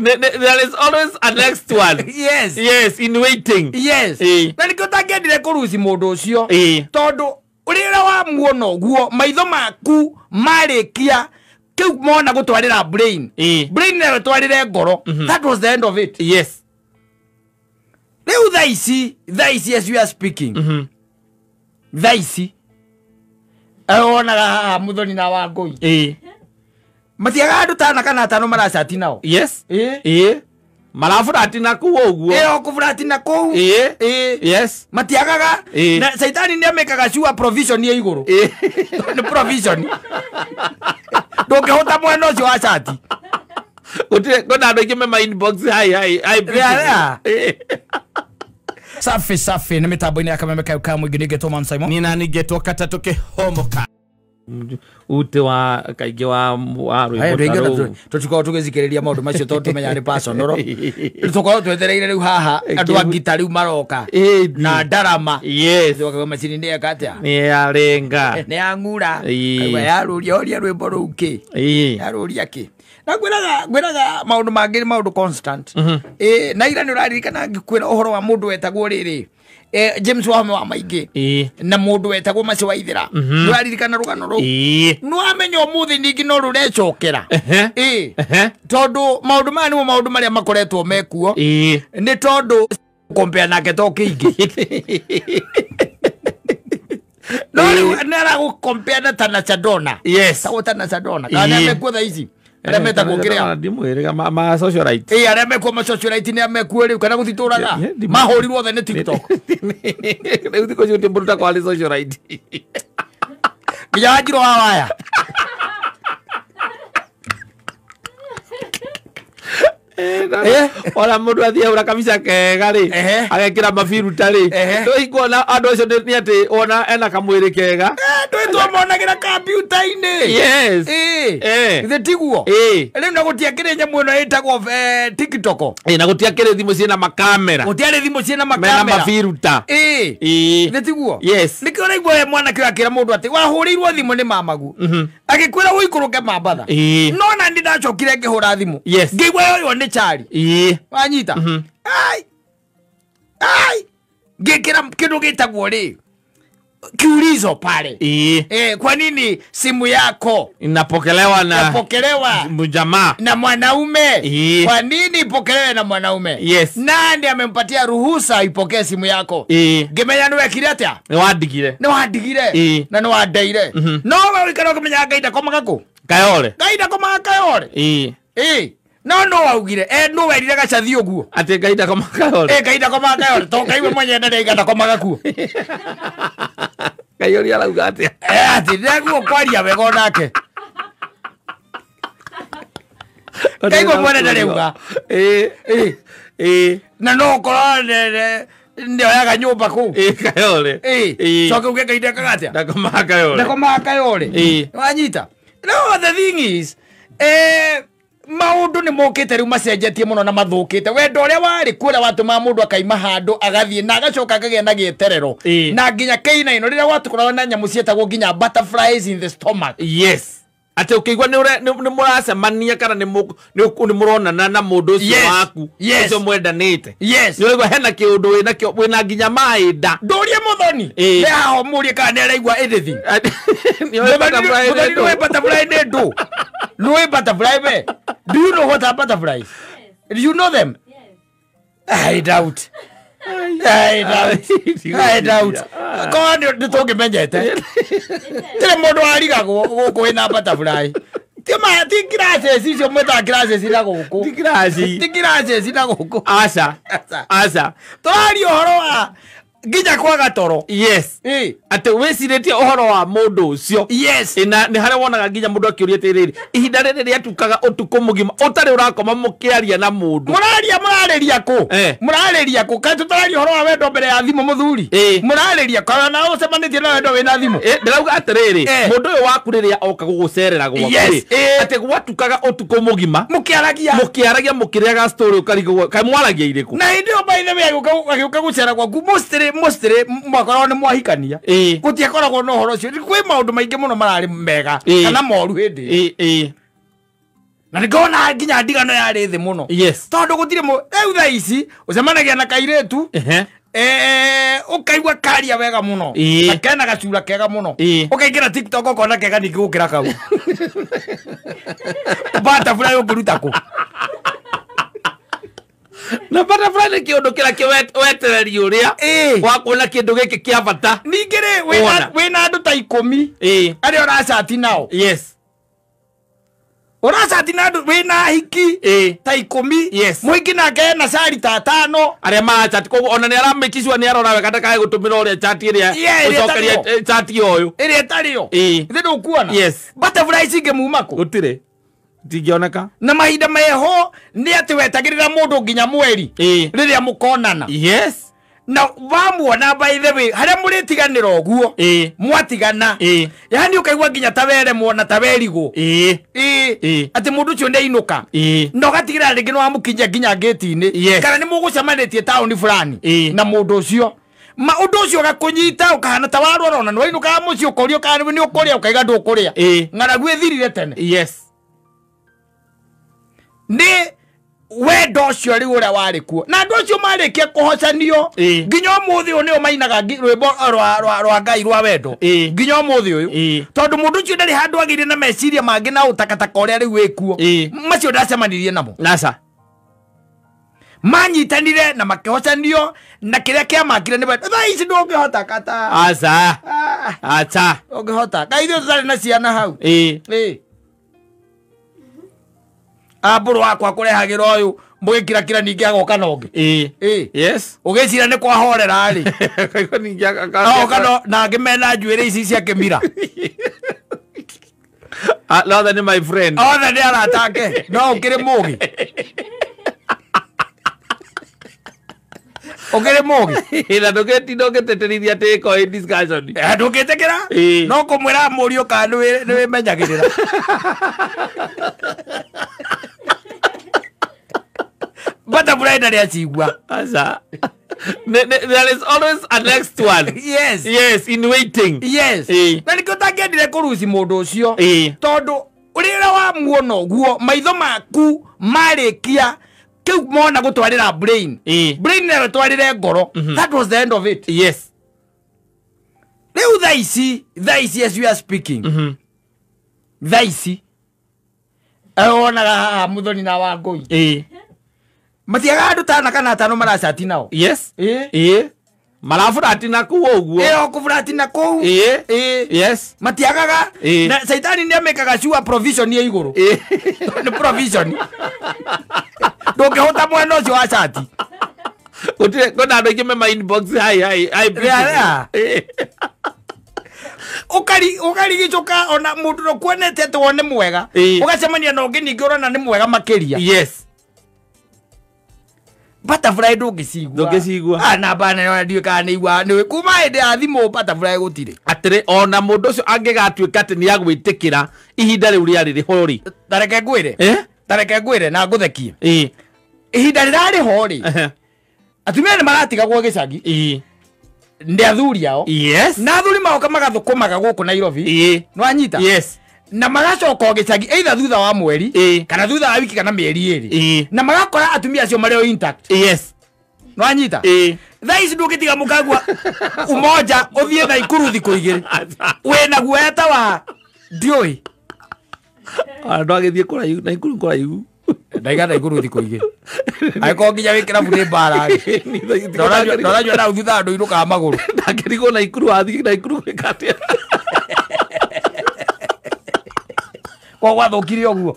There is always a next one. Yes. Yes, in waiting. Yes. Na nikio tangĩendire kũruci mũndũ ũcio. Tondũ ũrĩa wamuona ũguo maitho maku marĩkia kĩu mona gũtwarĩra brain. Brain nayo ĩtwarĩre ngoro. That was the end of it. Yes. Rĩu thaa ici as we are speaking. Thaa ici wonaga haha Muthoni na Wangũi. Matiagaga andũ tana kana atano maracati nao. Yes. Maraburati na kũu ũguo. Ĩyo kũburati na kũu. Yes. Matiagaga. Na Saitani nĩ amekaga sure provision ya igũrũ. Nĩ provision. Ndũngĩhota mwena ũcio wa cati. Gũtirĩ kwĩna andũ aingĩ me ma inbox hi hi hi. Safi safi nĩ mĩtambo-inĩ ya Kameme kayo ka mũingĩ nĩngetwo Man Simon. Nina nĩngetwo Katatũ Kĩhomoka. Ute wa kaingĩ wa rwĩmbo ta rũu. Tũtikoragwo tũgĩthikĩrĩria maũndũ macio tondũ tũmenyaga nĩ personal. Tũkoragwo twetereire rĩu haha andũ a ngita rĩu maroka na ndarama. Yes. Tũgakauga macini nĩ eka atĩa? Nĩ yarenga. Nĩ yang'ura. Kaigua yarũria oria rwĩmbo rũu kĩ? Yarũria kĩ? Na ngwĩraga maũndũ mangĩ nĩ maũndũ constant. Na ira nĩ ũraririkana ngĩkwĩra ũhoro wa mũndũ wetagwo rĩrĩ James Wahome wa Maingĩ na mũndũ wetagwo Maci wa Ithira. Nĩ ũraririkana rũgano rũu? Nĩ wamenya ũmũthĩ ningĩ no rũrecokera. Tondũ maũndũ maya nĩmo maũndũ marĩa makoretwo mekuo. Nĩ tondũ compare nake to kĩingĩ. No rĩu nĩ aragũ-compare na Tana Chadona. Yes. Tagwo Tana Chadona. Kana mekuo thaa ici? Arĩa metagwo kĩrĩa? Ndimwĩrĩga ma socialite. Arĩa mekuo ma socialite nĩ amekuo rĩu kana gũtitũraga? Mahũrirwo othe nĩ TikTok. Rĩu thikũ ici gũtirĩ mũndũ ũtakoragwo arĩ socialite. Nginya Wanjirũ wa Waya. Ona mũndũ athiĩ ahũra kabica kega rĩ, agekĩra mabiruta rĩ, ndũikuona andũ acio nĩ atĩ ona ena kamwĩrĩ kega. Ndũĩ twamonagĩra kambiuta-inĩ. Yes. Githĩ tiguo? Rĩu na gũtiakĩrĩ nyamũ ĩno ĩtagwo TikTok. Na gũtiakĩrĩ thimũ ciĩna makamera. Gũtiarĩ thimũ ciĩna makamera. Mena mabiruta. Githĩ tiguo? Yes. Nĩkĩo ũraigua we mwanake ũyũ akĩra mũndũ atĩ wahũrĩirwo thimũ nĩ mamagu. Agĩkwĩra ũikũrũke Mambatha. No na nĩ ndacokire ngĩhũra thimũ. Yes. Ngĩigua yoywo nĩ chari. Wanyita. Ai. Ai. Ngĩkĩra kĩndũ gĩtagwo rĩ kiulizo pale. Kwa nini simu yako inapokelewa na mjamaa na mwanaume? Kwa nini ipokelewe na mwanaume? Yes. Nani amempatia ruhusa ipokee simu yako? Ngĩmenya nĩ wekire atĩa? Nĩ wandigire. Nĩ wandigire. Na nĩ wandeire. No we ũikara ũkĩmenyaga Ngai ndakomaga kũ? Kayole. Ngai ndakomaga Kayole. No no augire no werire gacathi ũguo. Atĩ Ngai ndakomaga Kayole. Ngai ndakomaga Kayole to Ngai we mwenyewe ndarĩ ndakomaga kuo. Ngai ũrĩa arauga atĩa? Atĩ nĩguo kwaria wega onake. Ngai we mwene ndarauga. Na no ũkorwo nĩoyaga nyũmba kũu. Kayole. Coke uge Ngai ndekaga atĩa? Ndakomaga Kayole. Ndakomaga Kayole. Wanyita. No the thing is maũndũ nĩ mokĩte rĩu macenjetie mũno na mathũkĩte. Wendo ũrĩa warĩ kuo ũrĩa watũmaga mũndũ akaima handũ agathiĩ na agacoka akagĩa na gĩeterero. Na nginya kĩina ĩno rĩrĩa gwatũkoragwo na nyamũ ciĩtagwo nginya butterflies in the stomach. Yes. Atĩ ũkĩigua nĩ mũracemania kana nĩ mũronana na mũndũ ũcio waku ũcio mwendanĩte. Yes. Nĩ ũraigua hena kĩũndũ wĩnakĩo wĩna nginya maĩ nda. Ndũrie Muthoni. Nĩ haha ũmũrie kana nĩ araigua anything. Muthoni nĩũĩ butterfly nĩ ndũ. Nĩũĩ butterfly we? Do you know what are butterflies? Do you know them? Yes. I doubt. I doubt. I doubt. Korwo nĩ tũngĩmenyete. Tirĩ mũndũ warigagwo gũkũ wĩna butterfly. Ti glasses icio mwĩtaga glasses na gũkũ. Ti glasses. Ti glasses na gũkũ. Aca. Aca. Tũraria ũhoro wa nginya kwaga toro. Yes. Atĩ wĩcirĩtie ũhoro wa mũndũ ũcio. Yes. Na nĩ harĩa wonaga nginya mũndũ akĩũria atĩrĩrĩ, ihinda rĩrĩ rĩatukaga ũtukũ mũgima ũtarĩ ũrakoma mũkĩaria na mũndũ. Mũraria mũrarĩria kũ? Mũrarĩria kũ? Kaĩ tũtararia ũhoro wa wendo mbere ya thimũ mũthuri? Mũrarĩria kana na ũcemanĩtie na wendo wĩna thimũ? Ndĩrauga atĩrĩrĩ, mũndũ ũyũ waku rĩrĩa oka gũgũcerera gwaku rĩ, atĩ gwatukaga ũtukũ mũgima mũkĩaragia mũkĩaragia mũkĩrĩaga story ũkarigwo kaĩ mwaragia irĩkũ? Na hĩndĩ ĩyo by the way agĩũka gũcera gwaku mostly mwakoragwo nĩ mwahikania. Gũtiakoragwo na ũhoro ũcio. Kwĩ maũndũ maingĩ mũno mararĩ mega kana moru hĩndĩ ĩyo. Na nĩngona nginya ndigano yarĩ thĩ mũno. Yes. Tondũ gũtirĩ rĩu thaa ici ũcemanagia na kairĩtu ũkaigua karia wega mũno na kena gacura kega mũno, ũkaingĩra TikTok ũkona kega ningĩ gũkĩra kau. Butterfly ũngĩruta kũ? Na butterfly nĩ kĩũndũ kĩrĩa wetereri ũrĩa wa kuona kĩndũ gĩkĩ kĩa bata. Ningĩ rĩ wĩna andũ ta 10 arĩa ũracati nao. Yes. Ũracati na andũ wĩna hiki ta 10. Yes. Mũingĩ nake ena cari ta 5 arĩa maracati, koguo ona nĩ aramake sure nĩ arora wega ndakae gũtũmĩra ũrĩa chat ĩrĩa ũcokeria chat ũyũ ĩrĩa ĩtarĩ yo. Ithe ndũkuona. Yes. Butterfly cingĩmuma kũ? Gũtirĩ, itingĩoneka. Na mahinda meho nĩ atĩ wetagĩrĩra mũndũ nginya mweri rĩrĩa mũkonana. Yes. Na wamuona by the way harĩa mũrĩtiganĩra ũguo mwatigana, yani ũkaigua nginya ta weremwo na ta werigwo atĩ mũndũ ũcio nĩainũka, na ũgatigĩrĩra rĩngĩ nĩwamũkinyia nginya ngĩti-inĩ kana nĩ mũgũcemanĩtie taũni fulani na mũndũ ũcio. Ma ũndũ ũcio ũgakũnyita ũkahana ta warwara, ona nĩwainũkaga mũciĩ ũkorio kana nĩ ũkũrĩa ũkaiga ndũkũrĩa. Ng'aragu ĩthirire tene. Yes. Nĩ wendo ũcio rĩu ũrĩa warĩ kuo, na andũ acio marĩkia kũhocanio nginya ũmũthĩ ũyũ nĩo mainaga rwĩmbo rwa Ngai rwa wendo nginya ũmũthĩ ũyũ, tondũ mũndũ ũcio ndarĩ handũ agĩire na meciria mangĩ na ũtakataka ũrĩa rĩu wĩkuo macio ndacemanirie namo. Nasa manyitanire na makĩhocanio na kĩrĩa kĩamakire nĩ wendo. Thaa ici ndũngĩhota kata. Aca. Aca. Ndũngĩhota. Kaĩ ithuĩ tũtarĩ na ciana hau. Ambũrũ wakwa kũrehagĩra ũyũ mũgĩkirakira ningĩ agoka na ũngĩ. Yes. Ũgĩcira nĩ kwahorera rĩ. Agoka na angĩ mena njuĩrĩ ici cia kĩmira. Othe nĩ my friend. Othe nĩ arata ake. No ũkĩrĩ mũgĩ. Ũkĩrĩ mũgĩ. Na ndũgĩtinda ũgĩtĩtĩrithia atĩ ĩko ĩ discussion. Ndũngĩtĩkĩra? No kũmwĩra mũriũ kana nĩ wĩmenyagĩrĩra. Butterfly ndarĩ acigua. Aca. There is always a next one. Yes. Yes, in waiting. Yes. Na nĩkĩo ũtangĩendire kũruci mũndũ ũcio. Tondũ rĩrĩa wamuona ũguo maitho maku marĩkia kĩu mona gũtwarĩra brain. Brain nayo ĩtwarĩre ngoro. That was the end of it. Yes. Rĩu thaa ici as we are speaking. Thaa ici wonaga haha Muthoni na Wangũi. Matiagaga andũ tana kana atano maracati nao. Yes. Maraburati na kũu ũguo. O kũburati na kũu. Yes. Matiagaga. Na Saitani nĩ amekaga sure provision ya igũrũ. Nĩ provision. Ndũngĩhota mwena ũcio wa cati. Gũtirĩ kwĩna andũ aingĩ me ma inbox hi hi hi. Ũkarigicũka ona mũndũ ndũkuonete atĩ wone mwega. Ũgacemania na ũngĩ ningĩ ũrona nĩ mwega makĩria. Yes. Butterfly ndũngĩcigua. Ndũngĩcigua. Namba nene ndiũĩ kana nĩ igua nĩ kuma hĩndĩ ya thimũ butterfly gũtirĩ. Atĩrĩ ona mũndũ ũcio angĩgatuĩka atĩ nĩ agwĩtĩkĩra ihinda rĩu rĩarĩ rĩho rĩ. Tareke ngwĩre. Tareke ngwĩre na ngũthekie. Ihinda rĩrarĩ ho rĩ. Atumia nĩ maratigagwo gĩcagi. Nĩ athuri ao. Yes. Na athuri magoka magathũkũmaga gũkũ Nairobi. Nĩwanyita? Yes. Na magacoka gĩcagi either thutha wa mweri kana thutha wa wiki kana mĩeri ĩrĩ, na magakora atumia acio marĩ o intact. Yes. Nĩwanyita? Thaa ici ndũngĩtiga mũkagua umoja ũthiĩ Naikuru thikũ igĩrĩ wĩna guoya ta wa ndiũĩ. Andũ agĩthiĩ kũraihu Naikuru kũraihu. Ndaiga Naikuru thikũ igĩrĩ angĩkorwo nginya wĩ kĩrabu nĩ mbara rĩ, ndoranyua nau thutha andũ inũkaga magũrũ. Ndangĩrigwo Naikuru wathiĩ Naikuru gwĩka atĩa? Kwa gwathũkire ũguo.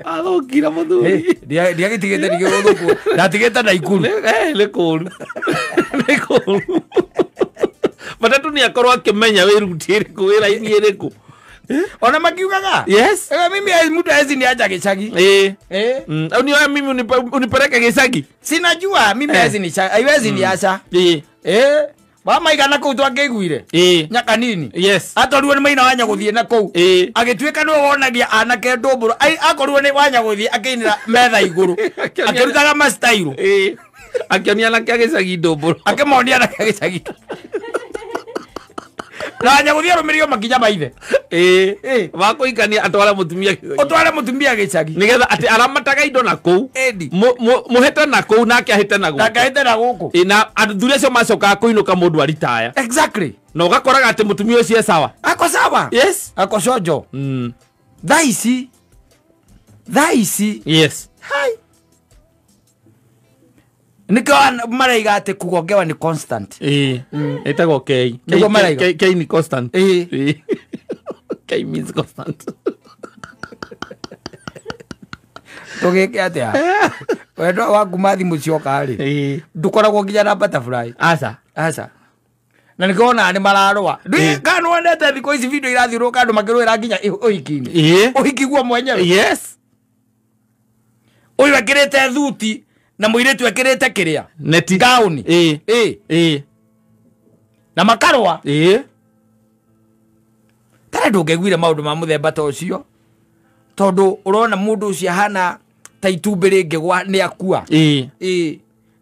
Athũkire mũthuri. Ndiagĩtigĩte ningĩ gũthũkwo. Ndatigĩte Naikuru. Nĩ kũũru. Nĩ kũũru. Matatũ nĩ akorwo akĩmenya wĩ ruti ĩrĩkũ, wĩ raini ĩrĩkũ. Ona makiugaga? Yes. Mimi mtu hawezi niacha gĩcagi. Unioe mimi unipeleke gĩcagi? Sinajua mimi hawezi niacha. Haiwezi niacha. Wamaigana kũu twangĩiguire. Nyaka nini. Yes. Atorirwo nĩ maina wa Nyagũthiĩ na kũu. Agĩtuĩka nĩwe wonagia anake ndũmbũrũ. Akorirwo nĩ wa Nyagũthiĩ akĩinĩra metha igũrũ. Akĩrutaga mastairũ. Akĩonia anake a gĩcagi ndũmbũrũ. Akĩmonia anake a gĩcagi. Na nyaguthia rumirio makinya maithe. Wa kuhikania atware mutumia gicagi. Utware mutumia gicagi. Nigetha ati aramataga indo na kuu. Muhete na kuu nake ahite na guku. Nake ahite na guku. Na athuri acio macokaga kuinuka mundu aritaya. Exactly. Na ugakoraga ati mutumia ucio e sawa. Ako sawa. Yes. Ako cojo. Thaa ici. Thaa ici. Yes. Hai. Nikio maraiga ati kugongewa ni constant. Etagwo K. Niguo maraiga. K ni constant. K means constant. Tugike atia? Wendo waku ma thimu cioka ri. Ndukoragwo nginya na butterfly. Aca. Aca. Na nikona ni mararũa. Kana wonete thikũ ici video irathiũrũrũka andũ makĩrũĩra nginya ũhiki-inĩ. Ũhiki guo mwenyewe. Yes. Ũyũ ekĩrĩte thuti na mũirĩtu ekĩrĩte kĩrĩa neti gauni. Na makarũa. Tara ndũngĩiguire maũndũ ma mũthemba ta ũcio tondũ ũrona mũndũ ũcio ahana ta itumbĩ rĩngĩgwa nĩ akua.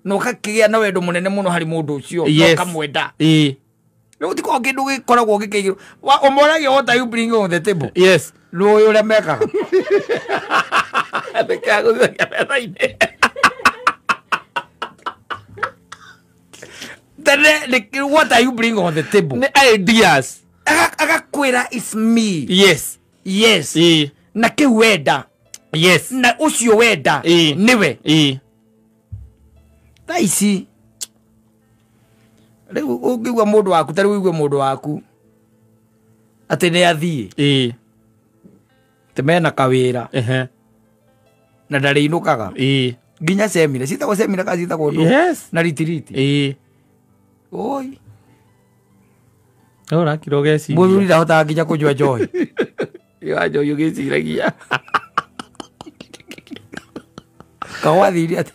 Na ũgakĩgĩa na wendo mũnene mũno harĩ mũndũ ũcio na ũkamwenda. Rĩu ti korwo kĩndũ gĩkoragwo gĩkĩigĩrwo. Ũmoragia what are you bringing on the table? Yes. Rũĩ ũrĩa mekaga. Then what are you bringing on the table? Ni ideas. Agakwĩra it's me. Yes. Yes. Na kĩu wenda. Yes. Na ũcio wenda nĩwe. Thaa ici rĩu ũngĩigua mũndũ waku ta rĩu ũigue mũndũ waku atĩ nĩ athiĩ atĩ mena kawĩra na ndarĩinũkaga nginya semina citagwo semina kana citagwo ndũ? Yes. Na ritiriti. Oi. Ũrakira ũgeciria. Mũthuri ndahotaga nginya kũnyua njohi. Yua njohi ũgĩciragia. Kawathiire atĩ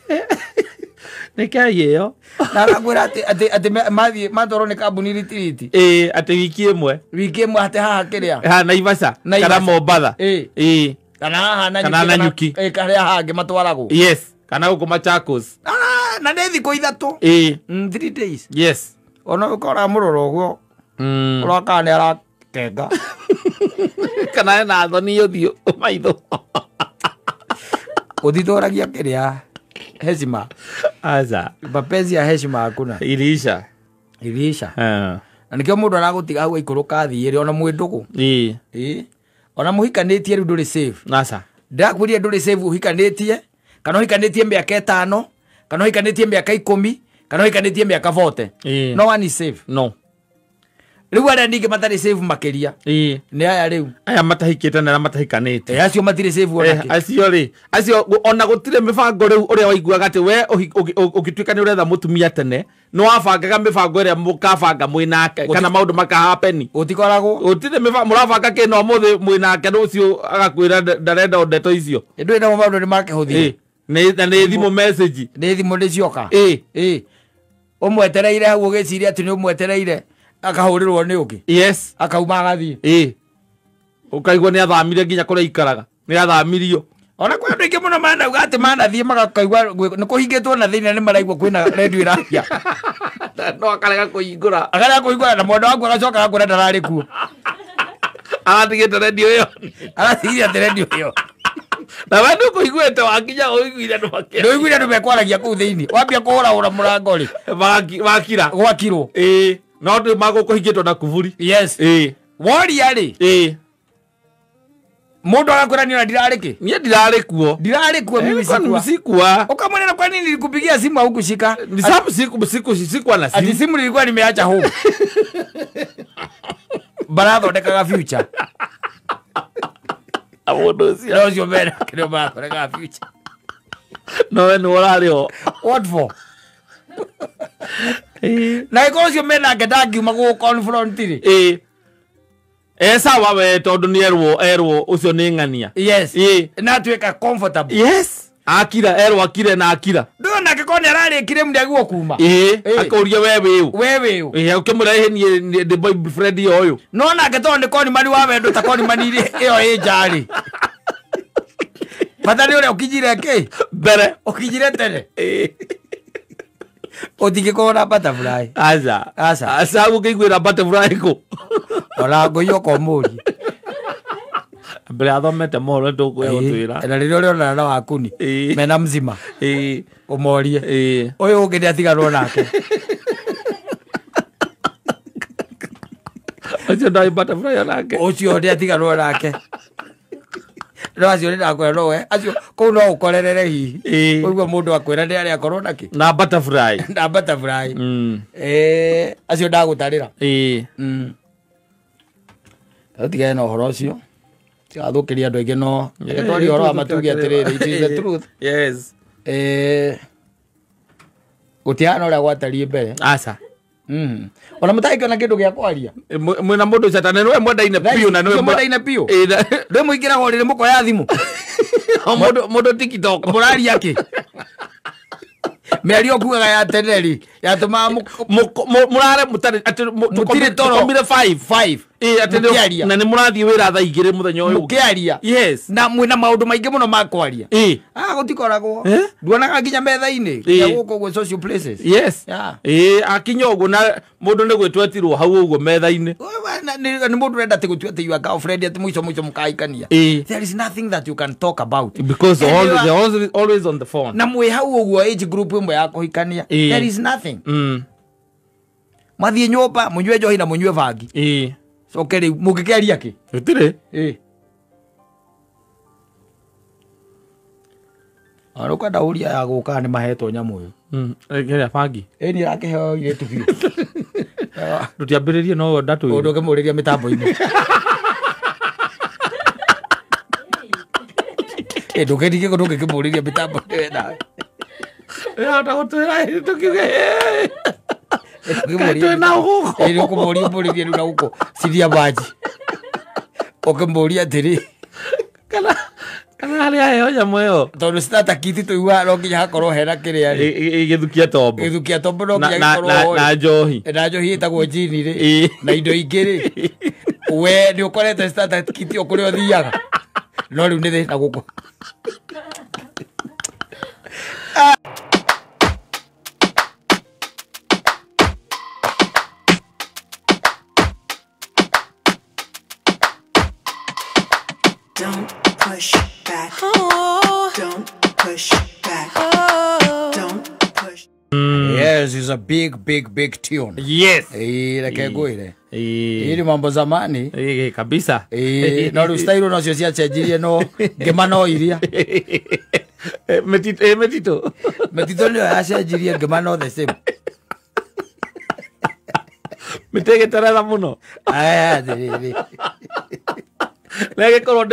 nĩ kei ĩyo. Na arakwĩra atĩ mathiĩ matwarwo nĩ kambuni ritiriti. Atĩ wiki ĩmwe. Wiki ĩmwe atĩ haha kĩrĩa. Haha Naivasha kana Mombatha. Kana haha Nanyuki. Karĩa hangĩ matwaragwo. Yes. Kana gũkũ Machakos. Na nĩ thikũ ithatũ. 3 days. Yes. Ona ũkora mũrora ũguo. Ũroka nĩ arakenga. Kana ena thoni ũthiũ maitho. Ũthitũragia kĩrĩa heshima. Aca. Mapenzi ya heshima hakuna. Iliisha. Iliisha. Na nikĩo mũndũ aragũtiga hau aikũrũka athiĩ ona mwĩ ndũgũ. Ona mũhikanĩtie rĩu ndũrĩ safe. Aca. Ndakwĩrire ndũrĩ safe ũhikanĩtie kana ũhikanĩtie mĩaka 5 kana ũhikanĩtie mĩaka 10 kana ũhikanĩtie mĩaka 40. No one is safe. No. Rĩu arĩa ningĩ matarĩ safe makĩria. Nĩ aya rĩu. Aya matahikĩte na arĩa matahikanĩte. Acio matirĩ safe ona kĩ. Acio rĩ, acio ona gũtirĩ mĩbango rĩu ũrĩa waiguaga atĩ we ũgĩtuĩka nĩ ũretha mũtumia tene, nĩ wabangaga mĩbango ĩrĩa mũkabanga mwĩ nake kana maũndũ makahapeni. Gũtikoragwo. Gũtirĩ mĩbango mũrabanga kĩ no ũmũthĩ mwĩ nake rũciũ agakwĩra ndarenda ndeto icio. Ndũĩ namo maũndũ nĩ makĩhũthire. Na nĩ thimũ message. Nĩ thimũ nĩ cioka. Ũmwetereire hau ũgĩciria atĩ nĩ ũmwetereire. Akahũrĩrwo nĩ ũngĩ. Yes. Akauma agathiĩ. Ũkaigua nĩ athamire nginya kũrĩa aikaraga. Nĩ athamirio. Ona kwĩ andũ aingĩ mũno manauga atĩ manathiĩ magakaigua nĩ kũhingĩtwo na thĩinĩ nĩ maraigua kwĩna redio ĩraria. No akarega kũhingũra. Akarega kũhingũra na mwendwa waku agacoka agakwĩra ndararĩ kuo. Aratigĩte redio ĩyo. Aratigire atĩ redio ĩyo. Na we ndũkũiguĩte wakinya ũiguire andũ makĩaria. Ndũiguire andũ mekwaragia kũu thĩinĩ. Wambia kũhũrahũra mũrango rĩ. Wakira. Gwakirwo. No ndũ magũkũhingĩtwo na kuburi. Yes. Woria rĩ. Mũndũ agakwĩra niĩ ona ndirarĩ kĩ? Niĩ ndirarĩ kuo. Ndirarĩ kuo mimi sikuwa. Sikuwa. Ukamwona kwa nini nilikupigia simu haukushika? Ni sababu sikuwa na simu. Ati simu nilikuwa nimeacha home. Barathondekaga future. Mũndũ ũcio. No ũcio mena kĩrĩa marathondekaga future. No we nĩ ũrarĩ ho. What for? Na ĩkorwo ũcio menake ndangiuma gũgũ confront rĩ. Sawa we tondũ nĩ erwo ũcio nĩ ng'ania. Yes. Na atuĩka comfortable. Yes. Akira erwo akire na akira. Ndũĩ nake korwo nĩ ararĩkire mũndũ agĩrĩirwo kuma. Akũria we wĩ ũ. We wĩ ũ. Ũkĩmũrehe niĩ ndĩ boyfriend ũyũ. No nake tondũ nĩ konimani wa wendo ta konimani ĩyo ĩ nja rĩ. Bata nĩ ũrĩa ũkinyire kĩ? Mbere. Ũkinyire tene. Ũtingĩkorwo na butterfly. Aca. Aca. Aca ũngĩiguĩra butterfly kũ? Ona ngũi ũkomoria. Mbere athomete mohoro ndũkwĩgũtwĩra. Na rĩrĩa ũrĩonana na wakuni mena mzima. Ũmorie. Ũyũ ũngĩ nĩatiganwo nake. Ũcio ndarĩ butterfly onake. Ũcio nĩatiganwo nake. No acio nĩndakwĩra nowe acio kũu no ũkorerere hihi. Ũigue mũndũ akwĩra nĩ arĩa akorwo nakĩ? Na butterfly. Na butterfly. Acio ndagũtarĩra. Tũtigane na ũhoro ũcio. Tigathũkĩria andũ aingĩ no reke twarie ũhoro wa matuge atĩrĩrĩ, it is the truth. Yes. Gũtihana ũrĩa gwatariĩ mbere. Aca. Ona mũtangĩona kĩndũ gĩa kwaria. Mwĩna mũndũ ũcio atana nĩwe mwendaine biũ na nĩwe mwendaine biũ. Rĩu mũingĩraga ũrĩrĩ mũkoya thimũ. Mũndũ TikTok. Mũraria kĩ? Mĩario kugaga ya tene rĩ yatũmaga mũrare mũtarĩ atĩ mũtirĩ toro. Tũkomire 5. Atĩ mũkĩaria. Na nĩ mũrathiĩ wĩra thaa 2 mũthenya ũyũ. Mũkĩaria. Yes. Na mwĩna maũndũ maingĩ mũno ma kwaria. Gũtikoragwo. Nduonaga nginya metha-inĩ. Nginya gũkũ ũguo social places. Yes. Akinya ũguo na mũndũ nĩ gwĩtwo etirwo hau ũguo metha-inĩ. Nĩ mũndũ ũrenda atĩ gũtua atĩ you are girlfriend atĩ mũico mũico mũkahikania. There is nothing that you can talk about. Because they're always on the phone. Na mwĩ hau ũguo age group ĩmwe ya kũhikania. There is nothing. Mathiĩ nyũmba mũnyue njohi na mũnyue bangi. Coke rĩu mũngĩkĩaria kĩ? Gũtirĩ. Ona ũkwenda ũria ya gũka nĩ mahetwo nyamũ ĩyo. Kĩrĩa bangi? Nĩ ĩrakĩheo airĩtu biũ. Tũtiambĩrĩrie no ndatwĩre. Ũndũ ũkĩmũrĩria mĩtambo-inĩ. Ndũkĩtige ndũngĩkĩmũrĩria mĩtambo-inĩ we nawe. Ĩrahota gũtwĩra tũkiuge twĩna gũkũ. Ũkũmũria ũmũrĩrie rĩu na gũkũ ciria maji. Ũkĩmũria atĩrĩ. Kana harĩa aheo nyamũ ĩyo. Tondũ starter kit tũiguaga no nginya hakorwo hena kĩrĩa rĩ. Gĩthukia tombo. Gĩthukia tombo no nginya gĩkorwo ho. Na njohi. Na njohi ĩtagwo jini rĩ. Na indo ingĩ rĩ. We nĩ ũkorete starter kit o kũrĩa ũthiaga. No rĩu nĩ thĩna gũkũ. Don't push back. Oh. Don't push back. Oh. Don't push. Yes, it's a big, big, big tune. Yes. Reke ngwĩre. Iri mambo zamani. Kabisa. No rĩu style no cio ciacenjirie no ngĩma no iria. Metito. Metito nĩyo yacenjirie ngĩma no the same. Mĩtĩgĩteretha mũno. Aya, atĩrĩrĩ. Nĩgĩkorwo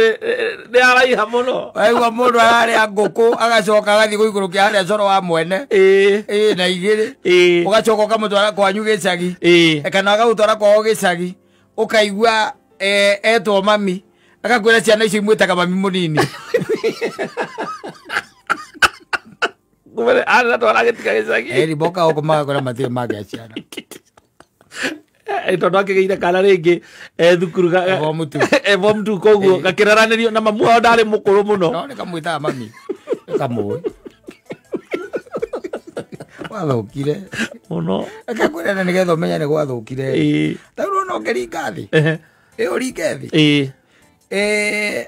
nĩ araiha mũno. Waigua mũndũ ararĩa ngũkũ agacoka agathiĩ gũikũrũkia harĩa coro wa mwene. Na igĩrĩ. Ũgacoka ũkamũtwara kwanyu gĩcagi. Kana agagũtwara kwao gĩcagi. Ũkaigua etwo mami. Agakwĩra ciana icio imwĩtaga mami mũnini. Kumbe aratwara gĩtiga gĩcagi. Ĩri boka gũkũ magakora matirĩ magĩa ciana. Tondũ akĩgĩire kana rĩngĩ thukuru form 2 koguo gakĩraranĩrio na mamu wao ndarĩ mũkũrũ mũno. No nĩ kamwĩtaga mami. Kamũĩ. Gwathũkire mũno. Akakwĩra na nĩgetha ũmenye nĩ gwathũkire. Ta rĩu no ũngĩringa thĩ. Ũringe thĩ.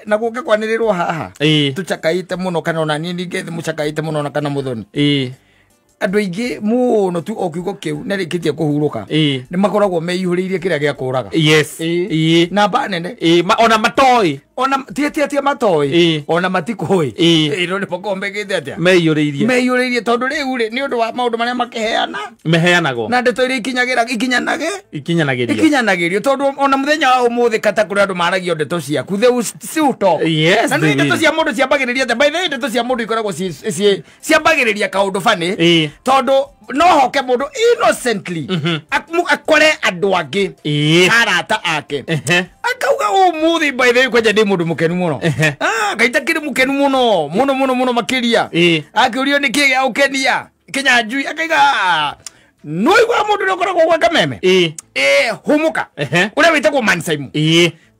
Na gũke kwanĩrĩrwo haha. Tũcakaĩte mũno kana ona niĩ ningĩ thĩ mũcakaĩte mũno na kana mũthoni. Andũ aingĩ mũno tu o kiugo kĩu nĩ rĩkĩtie kũhurũka. Nĩ makoragwo meihũrĩirie kĩrĩa gĩa kũraga. Yes. Namba nene. Ona matoĩ. Ona tia matoĩ. Ona matikũĩ. No nĩ makoragwo mekĩte atĩa? Meihũrĩirie. Meihũrĩirie tondũ rĩu rĩ nĩ ũndũ wa maũndũ marĩa makĩheana. Meheanagwo. Na ndeto iria ikinyagĩra ikinyanage. Ikinyanagĩrio. Ikinyanagĩrio tondũ ona mũthenya wa ũmũthĩ kata kũrĩ andũ maragio ndeto ciaku. They will still talk. Yes. Na nĩ ndeto cia mũndũ ciambagĩrĩria atĩa? By the way ndeto cia mũndũ ikoragwo ciambagĩrĩria kaũndũ funny. Tondũ no hoke mũndũ innocently akore andũ angĩ arata ake akauga ũmũthĩ by the way kwanja ndĩ mũndũ mũkenu mũno. Ngai takĩrĩ mũkenu mũno mũno mũno mũno makĩria. Akĩũrio nĩ kĩ gĩa gũkenia Kĩnyanjui akaiga no igua mũndũ ũrĩa ũkoragwo gwa kameme. Hũmũka ũrĩa wĩtagwo Mansaimu.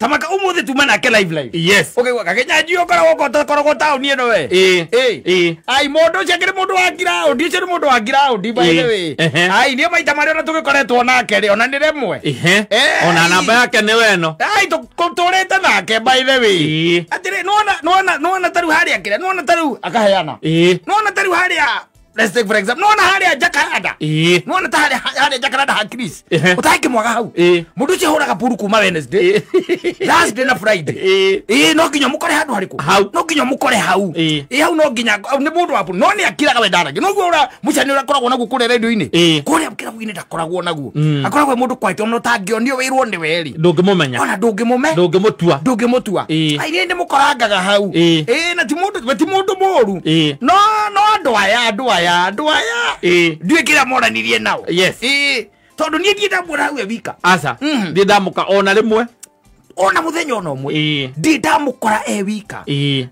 Tamaka umuthi tuma nake live. Yes. Ukaigua kakinyanjui ukoragwo ũkoragwo taũni ĩno we. Ĩĩ. Ai mũndũ ũcio akĩrĩ mũndũ wa ground, ũcio nĩ mũndũ wa ground by the way. Ai niĩ maita marĩa ona tũgĩkoretwo nake rĩ, ona nĩ rĩmwe. Ona namba yake nĩ weno. Ai tũtũrĩte nake by the way. Atĩrĩ nĩwona nĩwona ta rĩu harĩa kĩrĩa, nĩwona ta rĩu akaheana. Nĩwona ta rĩu harĩa, let's take for example, nĩwona harĩa Jacaranda. Nĩwona ta harĩa Jacaranda ha Chris. Ũtangĩmwaga hau. Mũndũ ũcio ahũraga puru kuma Wednesday, Thursday na Friday. No nginya mũkore handũ harĩkũ? Hau. No nginya mũkore hau. Hau no nginya nĩ mũndũ wa puru. No nĩ akiraga we ndaragia. Noguo ũrĩa mũcani ũrĩa akoragwo naguo kũrĩa radio-inĩ. Kũrĩa kĩrabu-inĩ ndakoragwo naguo. Akoragwo e mũndũ quiet, ona ũtangĩonio wĩrwo nĩ we rĩ. Ndũngĩmũmenya. Ona ndũngĩmũme. Ndũngĩmũtua. Ndũngĩmũtua. Ai niĩ ndĩmũkorangaga hau. Na ti mũndũ mũũru. No andũ aya ndiũĩ kĩrĩa moranirie nao. Yes. Tondũ niĩ ndiĩ ndamuona hau e wika. Aca. Ndiĩ ndamũka ona rĩmwe. Ona mũthenya ona ũmwe. Ndiĩ ndamũkora e wika.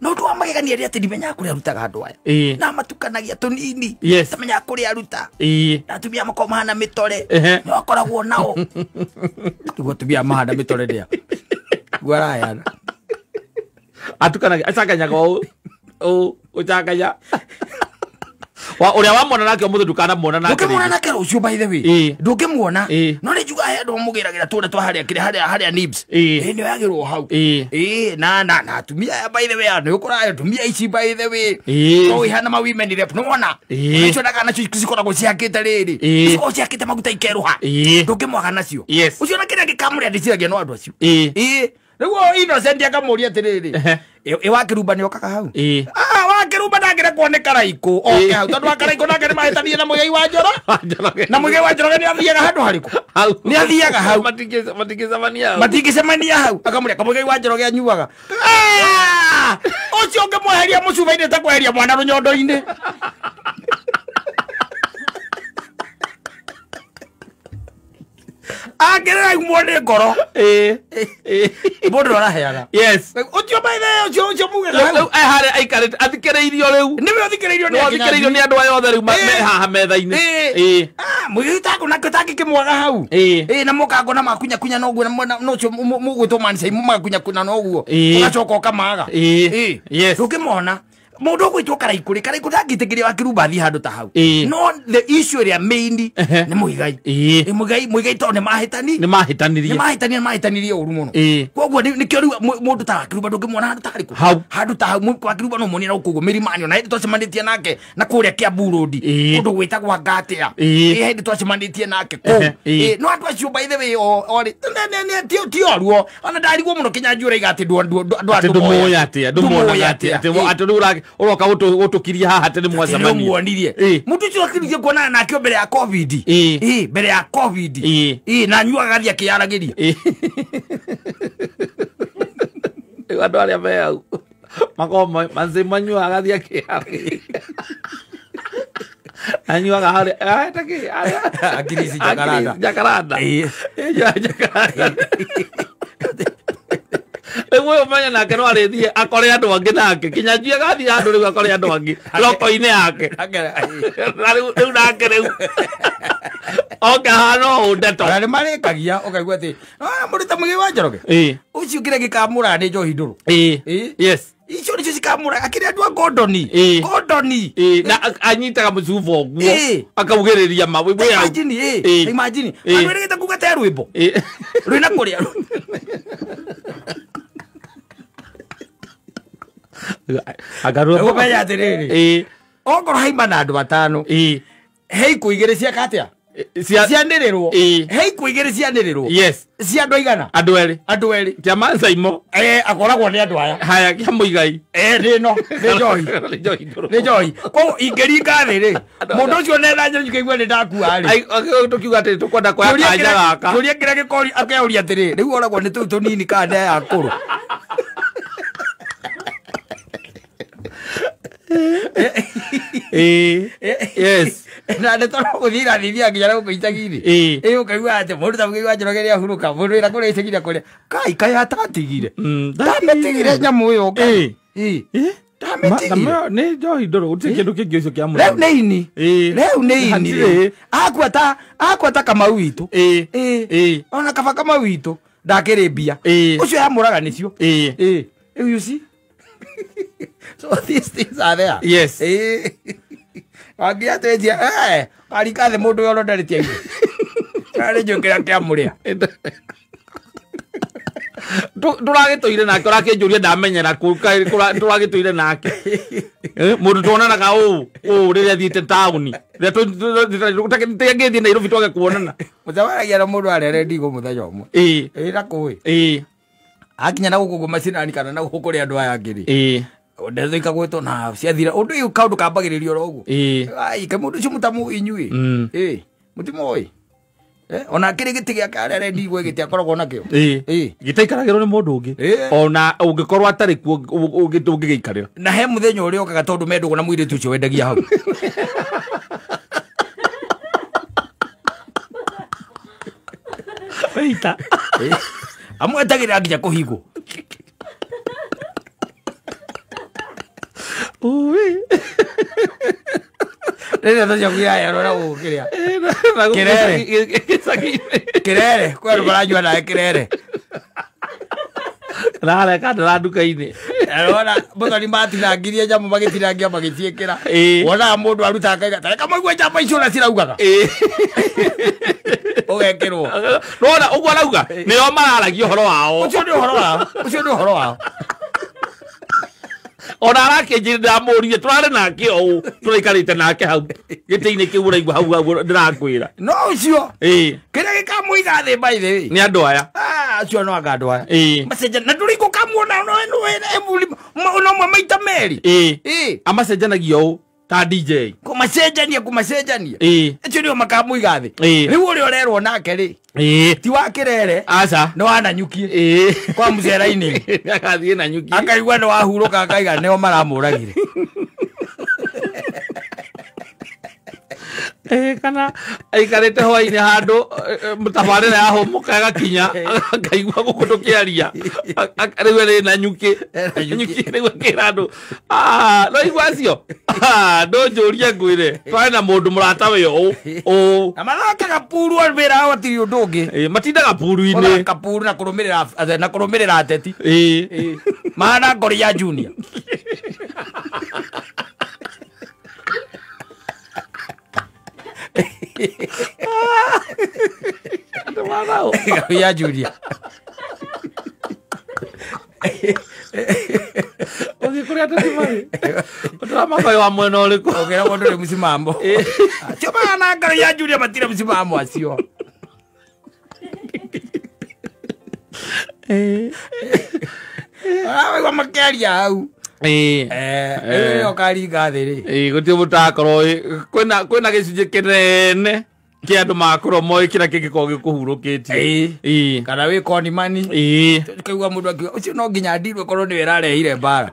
Na ũndũ wa magegania nĩ atĩ ndimenyaga kũrĩa arutaga andũ aya. Na matukanagia tũnini. Ndamenyaga kũrĩa aruta. Na atumia makoragwo mahana mĩtore. Nĩo akoragwo nao. Nĩguo atumia mahana mĩtore nĩa. Nĩguo arayana. Atukanagia, acanganyaga ũũ, ũcanganya. Wa ũrĩa wamwona nake ũmũthĩ ndũkanamuona nake. Ndũngĩmuona nake rũciũ by the way. Ndũngĩmuona. No nĩ njugaga he andũ mamũgĩragĩra tũrĩa twa harĩa kĩrĩa harĩa Nibs. Nĩ oyagĩrwo hau. Na na atumia aya by the way, nĩ ũkoraga atumia ici by the way. No ihana ma women rep nĩwona. Icio ndaga nacio cikoragwo cihakĩte rĩrĩ. Cikoragwo cihakĩte maguta ikerũha. Ndũngĩmwaga nacio. Ũcio na kĩrĩa gĩkamũrĩa ndĩciragia no andũ acio. Rĩu Innocent akamũria atĩrĩrĩ, ĩ Wakĩrumba nĩ okaga hau? Wakĩrumba ndangĩrekwo nĩ Karaikũ oke hau, tondũ wa Karaikũ nake nĩ mahĩtanirie na Mũigai wa Njoroge. Na Mũigai wa Njoroge nĩ athiaga handũ harĩkũ? Nĩ athiaga hau. Matingĩcemania hau. Matingĩcemania hau. Akamũria Kamũigai wa Njoroge anyuaga. Ũcio ũngĩmweheria mũcuba-inĩ ta kweheria mwana rũnyondo-inĩ. Angĩrĩra imwo nĩ ngoro. Mũndũ araheana. Yes. Ũcio by the way, ũcio mugaga hau. Rĩu harĩa aikarĩte athikĩrĩirio rĩu. Nĩwe ũthikĩrĩirio nĩ athikĩrĩirio nĩ andũ aya othe rĩu me haha metha-inĩ. Mũirĩtu taku nakĩo tangĩkĩmwaga hau. Na mũkango na makunyakunya noguo na ũcio mũgwĩtwo Manisai magakunyakunya noguo. Ũgacoka ũkamaga. Yes. Ndũngĩmona. Mũndũ ũgwĩtwo Karaikũ rĩ, Karaikũ ndangĩtĩkĩria Wakĩrumba athiĩ handũ ta hau. No the issue ĩrĩa main nĩ Mũigai. Mũigai tondũ nĩ mahĩtani. Nĩ mahĩtanirie. Nĩ mahĩtanirie ũru mũno. Koguo nĩkĩo rĩu mũndũ ta Wakĩrumba ndũngĩmuona handũ ta harĩkũ. Handũ ta hau Wakĩrumba no muonire gũkũ ũguo mĩrĩma-inĩ, ona hĩndĩ twacemanĩtie nake na kũrĩa Kiambu Road. Kũndũ gwĩtagwo Ngatia. Hĩndĩ twacemanĩtie nake kũu. No andũ acio by the way orĩ ti oruo. Ona ndarigwo mũno Kinyanjui ũraiga atĩ ndũmũĩ atĩa, ndũmuonaga atĩa, atĩ rĩu ũroka gũtũkiria haha atĩ nĩ mwacemania. Nĩmuonirie. Mũndũ ũcio akĩrĩkia kuonana nake mbere ya Covid. Mbere ya Covid. Na anyuaga agathiĩ akĩyaragĩria. Rĩu andũ arĩa me hau makoragwo manzi manyuaga agathiĩ akĩyaragĩria. Anyuaga harĩa Akirisi Jacaranda. Jacaranda. Jacaranda. Rĩu ũyũ ũmenye nake no arĩthiĩ akore andũ angĩ nake. Kinyanjui agathiĩ handũ rĩu akore andũ angĩ roko-inĩ yake. Na rĩu nake rĩu oke haha no ndeto. Ona nĩ marĩkagia ũkaigua atĩ mũndũ ta Mũigai wa Njoroge. Ũcio kĩrĩa gĩkamũraga nĩ njohi ndũrũ. Yes. Icio nĩcio cikamũraga akĩrĩ andũ a Gordoni. Gordoni. Na anyitaga mũcuba ũguo akaugĩrĩria ma. Imagine, imagine. Andũ erĩgĩte kuga te rwĩmbo. Rwĩna kũrĩa. Ũkũmenya atĩrĩrĩ, okorwo haima na andũ atano, he ikũ igĩrĩ ciaka atĩa? Cianĩrĩrwo. He ikũ igĩrĩ cianĩrĩrwo. Yes. Cia andũ aigana? Andũ erĩ. Andũ erĩ. Kĩa Mansaimo. Akoragwo nĩ andũ aya. Haya, kĩa Mũigai. Nĩ ĩno, nĩ njohi. Nĩ njohi. Koguo ingĩringa thĩ rĩ, mũndũ ũcio nena njohi ngĩigua nĩ ndakua rĩ. Tũkiuga atĩ tũkwenda kuoya kanya gaka. Kĩũria kĩrĩa gĩkori akeuria atĩrĩ, rĩu oragwo nĩ tũu tũnini kana nĩ aya akũrũ. Yes. Na nĩ tondũ gũthiĩ irathithia nginya na gũkũ icagi-inĩ. Ũkaigua atĩ mũndũ ta Mũigai wa Njoroge nĩahurũka, mũndũ wĩra kũrĩa icagi-inĩ akũrĩa, kai kai atatigire. Ndamĩtigire nyamũ ĩyo kai. Ndamĩtigire. Nĩ njohi ndũrũ, gũtirĩ kĩndũ kĩngĩ ũcio kĩa mũrĩmi. Rĩu nĩ ini. Rĩu nĩ ini. Akua ta Kamau witũ. Ona kaba Kamau witũ. Ndakĩrĩ mbia. Ũcio yamũraga nĩcio. You see? So these things are there. Yes. Wangia twenjia arika thĩ mũndũ ũyũ ndarĩtie ithe. Arĩ njũĩ kĩrĩa kĩamũrĩa. Ndũragĩtũire nake ũrakĩnjũria ndamenyera ndũragĩtũire nake. Mũndũ tuonanaga ũũ rĩrĩa thiĩte taũni. Rĩrĩa Nairobi twage kuonana. Mũcemanagia na mũndũ arere ndigũ mũthenya ũmwe. Ĩ na kũĩ. Akinya na gũkũ macinani kana na gũkũ kũrĩ andũ aya angĩ rĩ. Ndeto ikagwetwo na ciathira ũndũ ũyũ kaũndũ kambagĩrĩrio oro ũguo. Ai kaĩ mũndũ ũcio mũtamũĩ inyuĩ. Mũtimũĩ. Ona kĩrĩ gĩtĩ gĩake arere ndigũ gĩtĩ akoragwo nakĩo. Gĩtaikaragĩrwo nĩ mũndũ ũngĩ. Ona ũngĩkorwo atarĩ kuo ũngĩgĩikarĩra. Na he mũthenya ũrĩa okaga tondũ mendũgũ na mũirĩtu ũcio wendagia hau. Weita. Amwetagĩrĩra nginya kũhingwo. Ui. Rĩrĩa tũcio rora gũkĩrĩa. Kĩrere. Kĩrere. Kwĩ andũ maranyua nawe kĩrere. Rareka kandara nduka-inĩ. Rora mũthoni matinangirie nyamũ magĩtinangia magĩciĩkĩra. Wonaga mũndũ aruta akaiga ta reke maigue nyama icio ũrĩa ciraugaga. Ũgekĩrwo. Nĩwona ũguo arauga nĩo mararagia ũhoro wao. Ũcio nĩ ũhoro wao. Ũcio nĩ ũhoro wao. Ona arakĩnjĩra ndamũririe tũrarĩ nake ũũ tũraikarĩte nake hau gĩtĩ-inĩ kĩu ũraigua hau ndĩrakwĩra. No ũcio. Kĩrĩa gĩkamũiga thĩ by the way. Nĩ andũ aya. Acio no anga andũ aya. Macenjana na ndũrĩ gũkamuona no mwe maita merĩ. Amacenjanagia ũũ ta DJ. Kũmacenjania. Acio nĩo makamũiga thĩ. Rĩu ũrĩa ũrerwo nake rĩ. Ti wa kĩrere. Aca. Nĩ wa Nanyuki. Kwa mũcera-inĩ. Agathiĩ Nanyuki. Akaigua nĩ wahurũka akaiga nĩo maramũragire. Kana aikarĩte hwainĩ handũ tabarĩra yahũmũka ĩgakinya akaigua gũkũ tũkĩaria rĩu arĩ Nanyuki. Nanyuki rĩu akĩra andũ no igua acio ndũnjũrie ngwĩre twarĩ na mũndũ mũrata we ũũ. Na mathakaga puru wĩra wao hatirĩ ũndũ ũngĩ. Matindaga puru-inĩ. Mathaka puru na kũrũmĩrĩra ateti. Mahana ngori ya Junior. Ya Julia. Ũthiĩ kũrĩa ateti marĩ. Ũtũramakoĩ wa mwena ũrĩkũ? Ũkĩra mũndũ nĩ mũcimamo. Acio mahana ngoro ya Julia matirĩ mũcimamo acio. Araigua makĩaria hau. Ĩyo karinga thĩ rĩ. Gũtirĩ mũtakorwo kwĩna gĩcunjĩ kĩnene kĩa andũ magakorwo moĩ kĩrĩa kĩngĩkorwo gĩkũhurũkĩtie. Kana wĩ konimani. Ũkaigua mũndũ akiuga ũcio no nginya ndirwe korwo nĩwe ĩrarehire mbara.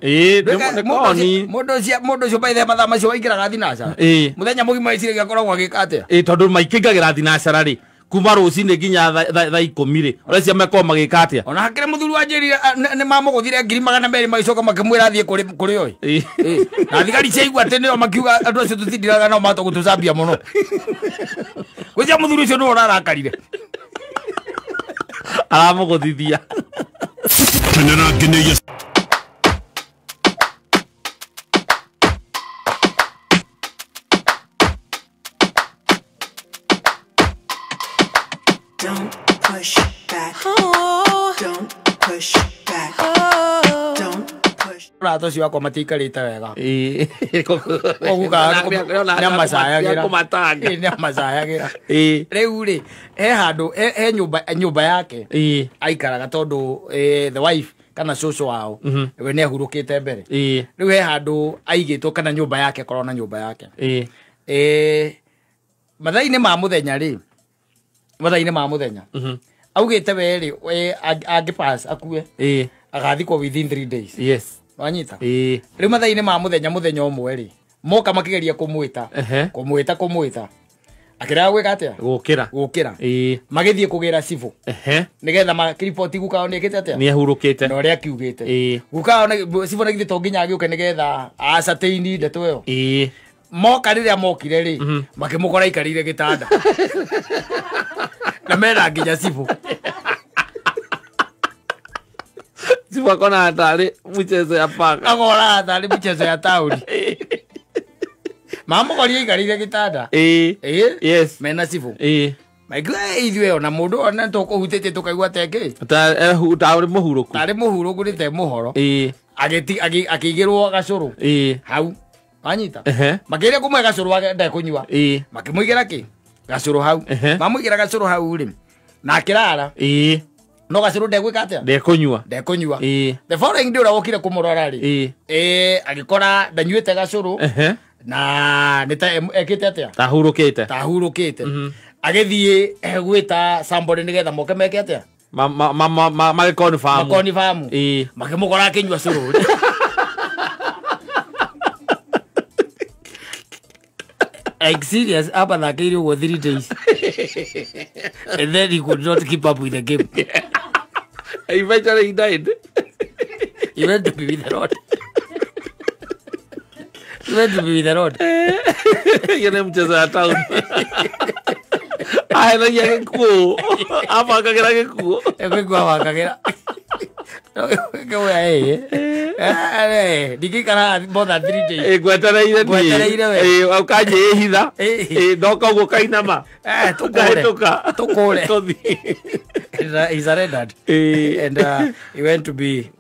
Mũndũ ũcio by the mathaa macio waingĩraga thinacara. Mũthenya mũgima wĩciragia akoragwo agĩka atĩa? Tondũ maikĩingagĩra thinacara rĩ kuma rũcinĩ nginya thaa ikũmi rĩ ũreciria makorwo magĩka atĩa? Ona hakĩrĩ mũthuri wanjĩrire nĩ mamũgũthire 200,000 magĩcoka makĩmwĩra athiĩ kũrĩ oĩ. Na thigari ciaigua atĩ nĩo makiuga andũ acio tũtindiraga nao mahota gũtũcambia mũno. Gwĩciria mũthuri ũcio nĩwe ũrarakarire. Aramũgũthithia. Don't push back. Don't push back. Don't push. Mũrata ũcio wakwa matiikarĩte wega. Nĩamacayagĩra. Rĩu rĩ he handũ he nyũmba yake aikaraga tondũ the wife kana cũcũ wao we nĩahurũkĩte mbere. Rĩu he handũ aigĩtwo kana nyũmba yake akorwo na nyũmba yake. Mathaa-inĩ ma mũthenya rĩ mathaa-inĩ ma mũthenya augĩte we rĩ angĩpass akue agathikwo within 3 days. Yes. Wanyita? Rĩu mathaa-inĩ ma mũthenya mũthenya ũmwe rĩ moka makĩgeria kũmwĩta kũmwĩta akĩrega gwĩka atĩa? Gũkĩra. Magĩthiĩ kũgĩra cibũ nĩgetha makĩriboti guka wao nĩekĩte atĩa? Nĩahurũkĩte. Na ũrĩa akiugĩte. Guka wao cibũ na githĩ to nginya agĩũke nĩgetha ascertain ndeto ĩyo. Moka rĩrĩa mokire rĩ makĩmũkora aikarĩire gĩtanda. Na mena nginya cibũ. Chifu akona tarĩ mchezo ya paka. Agora tarĩ mchezo ya taũni. Mamũkoria aikarĩire gĩtanda. Ĩĩ. Yes. Mena chifu. Ĩĩ. Maigua ithuĩ ona mũndũ ona tũkũhutĩtie tũkaigua tengĩ. Tarĩ mũhurũku. Tarĩ mũhurũku nĩ te mũhoro. Ĩĩ. Akĩigĩrwo gacũrũ. Ĩĩ. Hau. Wanyita. Makĩria kũmwe gacũrũ ndekũnyua. Ĩĩ. Makĩmũigĩra kĩ? Gacũrũ hau. Mamũigĩra gacũrũ hau rĩ. Na akĩrara. Ĩĩ. No gacũrũ ndegwĩka atĩa? Ndekũnyua. Ndekũnyua. Ĩĩ. The following day ũrĩa wokire kũmũrora rĩ. Ĩĩ. Ĩĩ agĩkora ndanyuĩte gacũrũ. Na nĩ ta ekĩte atĩa? Tahurũkĩte. Tahurũkĩte. Agĩthiĩ gwĩta somebody nĩgetha moke meke atĩa? Magĩkonfamu. Makonfamu. Ĩĩ. Makĩmũkora akĩnyua cũrũ. Like serious, hapa thakĩire ũguo 3 days. And then he could not keep up with the game. Eventually he died. He went to be with the Lord. He went to be with the Lord. Hiyo ni mchezo ya town. Ahenagia gĩkuũ. Abangagĩra gĩkuũ. Gĩkuũ abangagĩra. Ndingĩikara more than 3 days. Ngwetereire niĩ. Ngwetereire we. Ũkanjĩhitha. Ndoka ũguo kainama. Tũkũre. Tũkũre. Tũthiĩ. He surrendered. And he went to be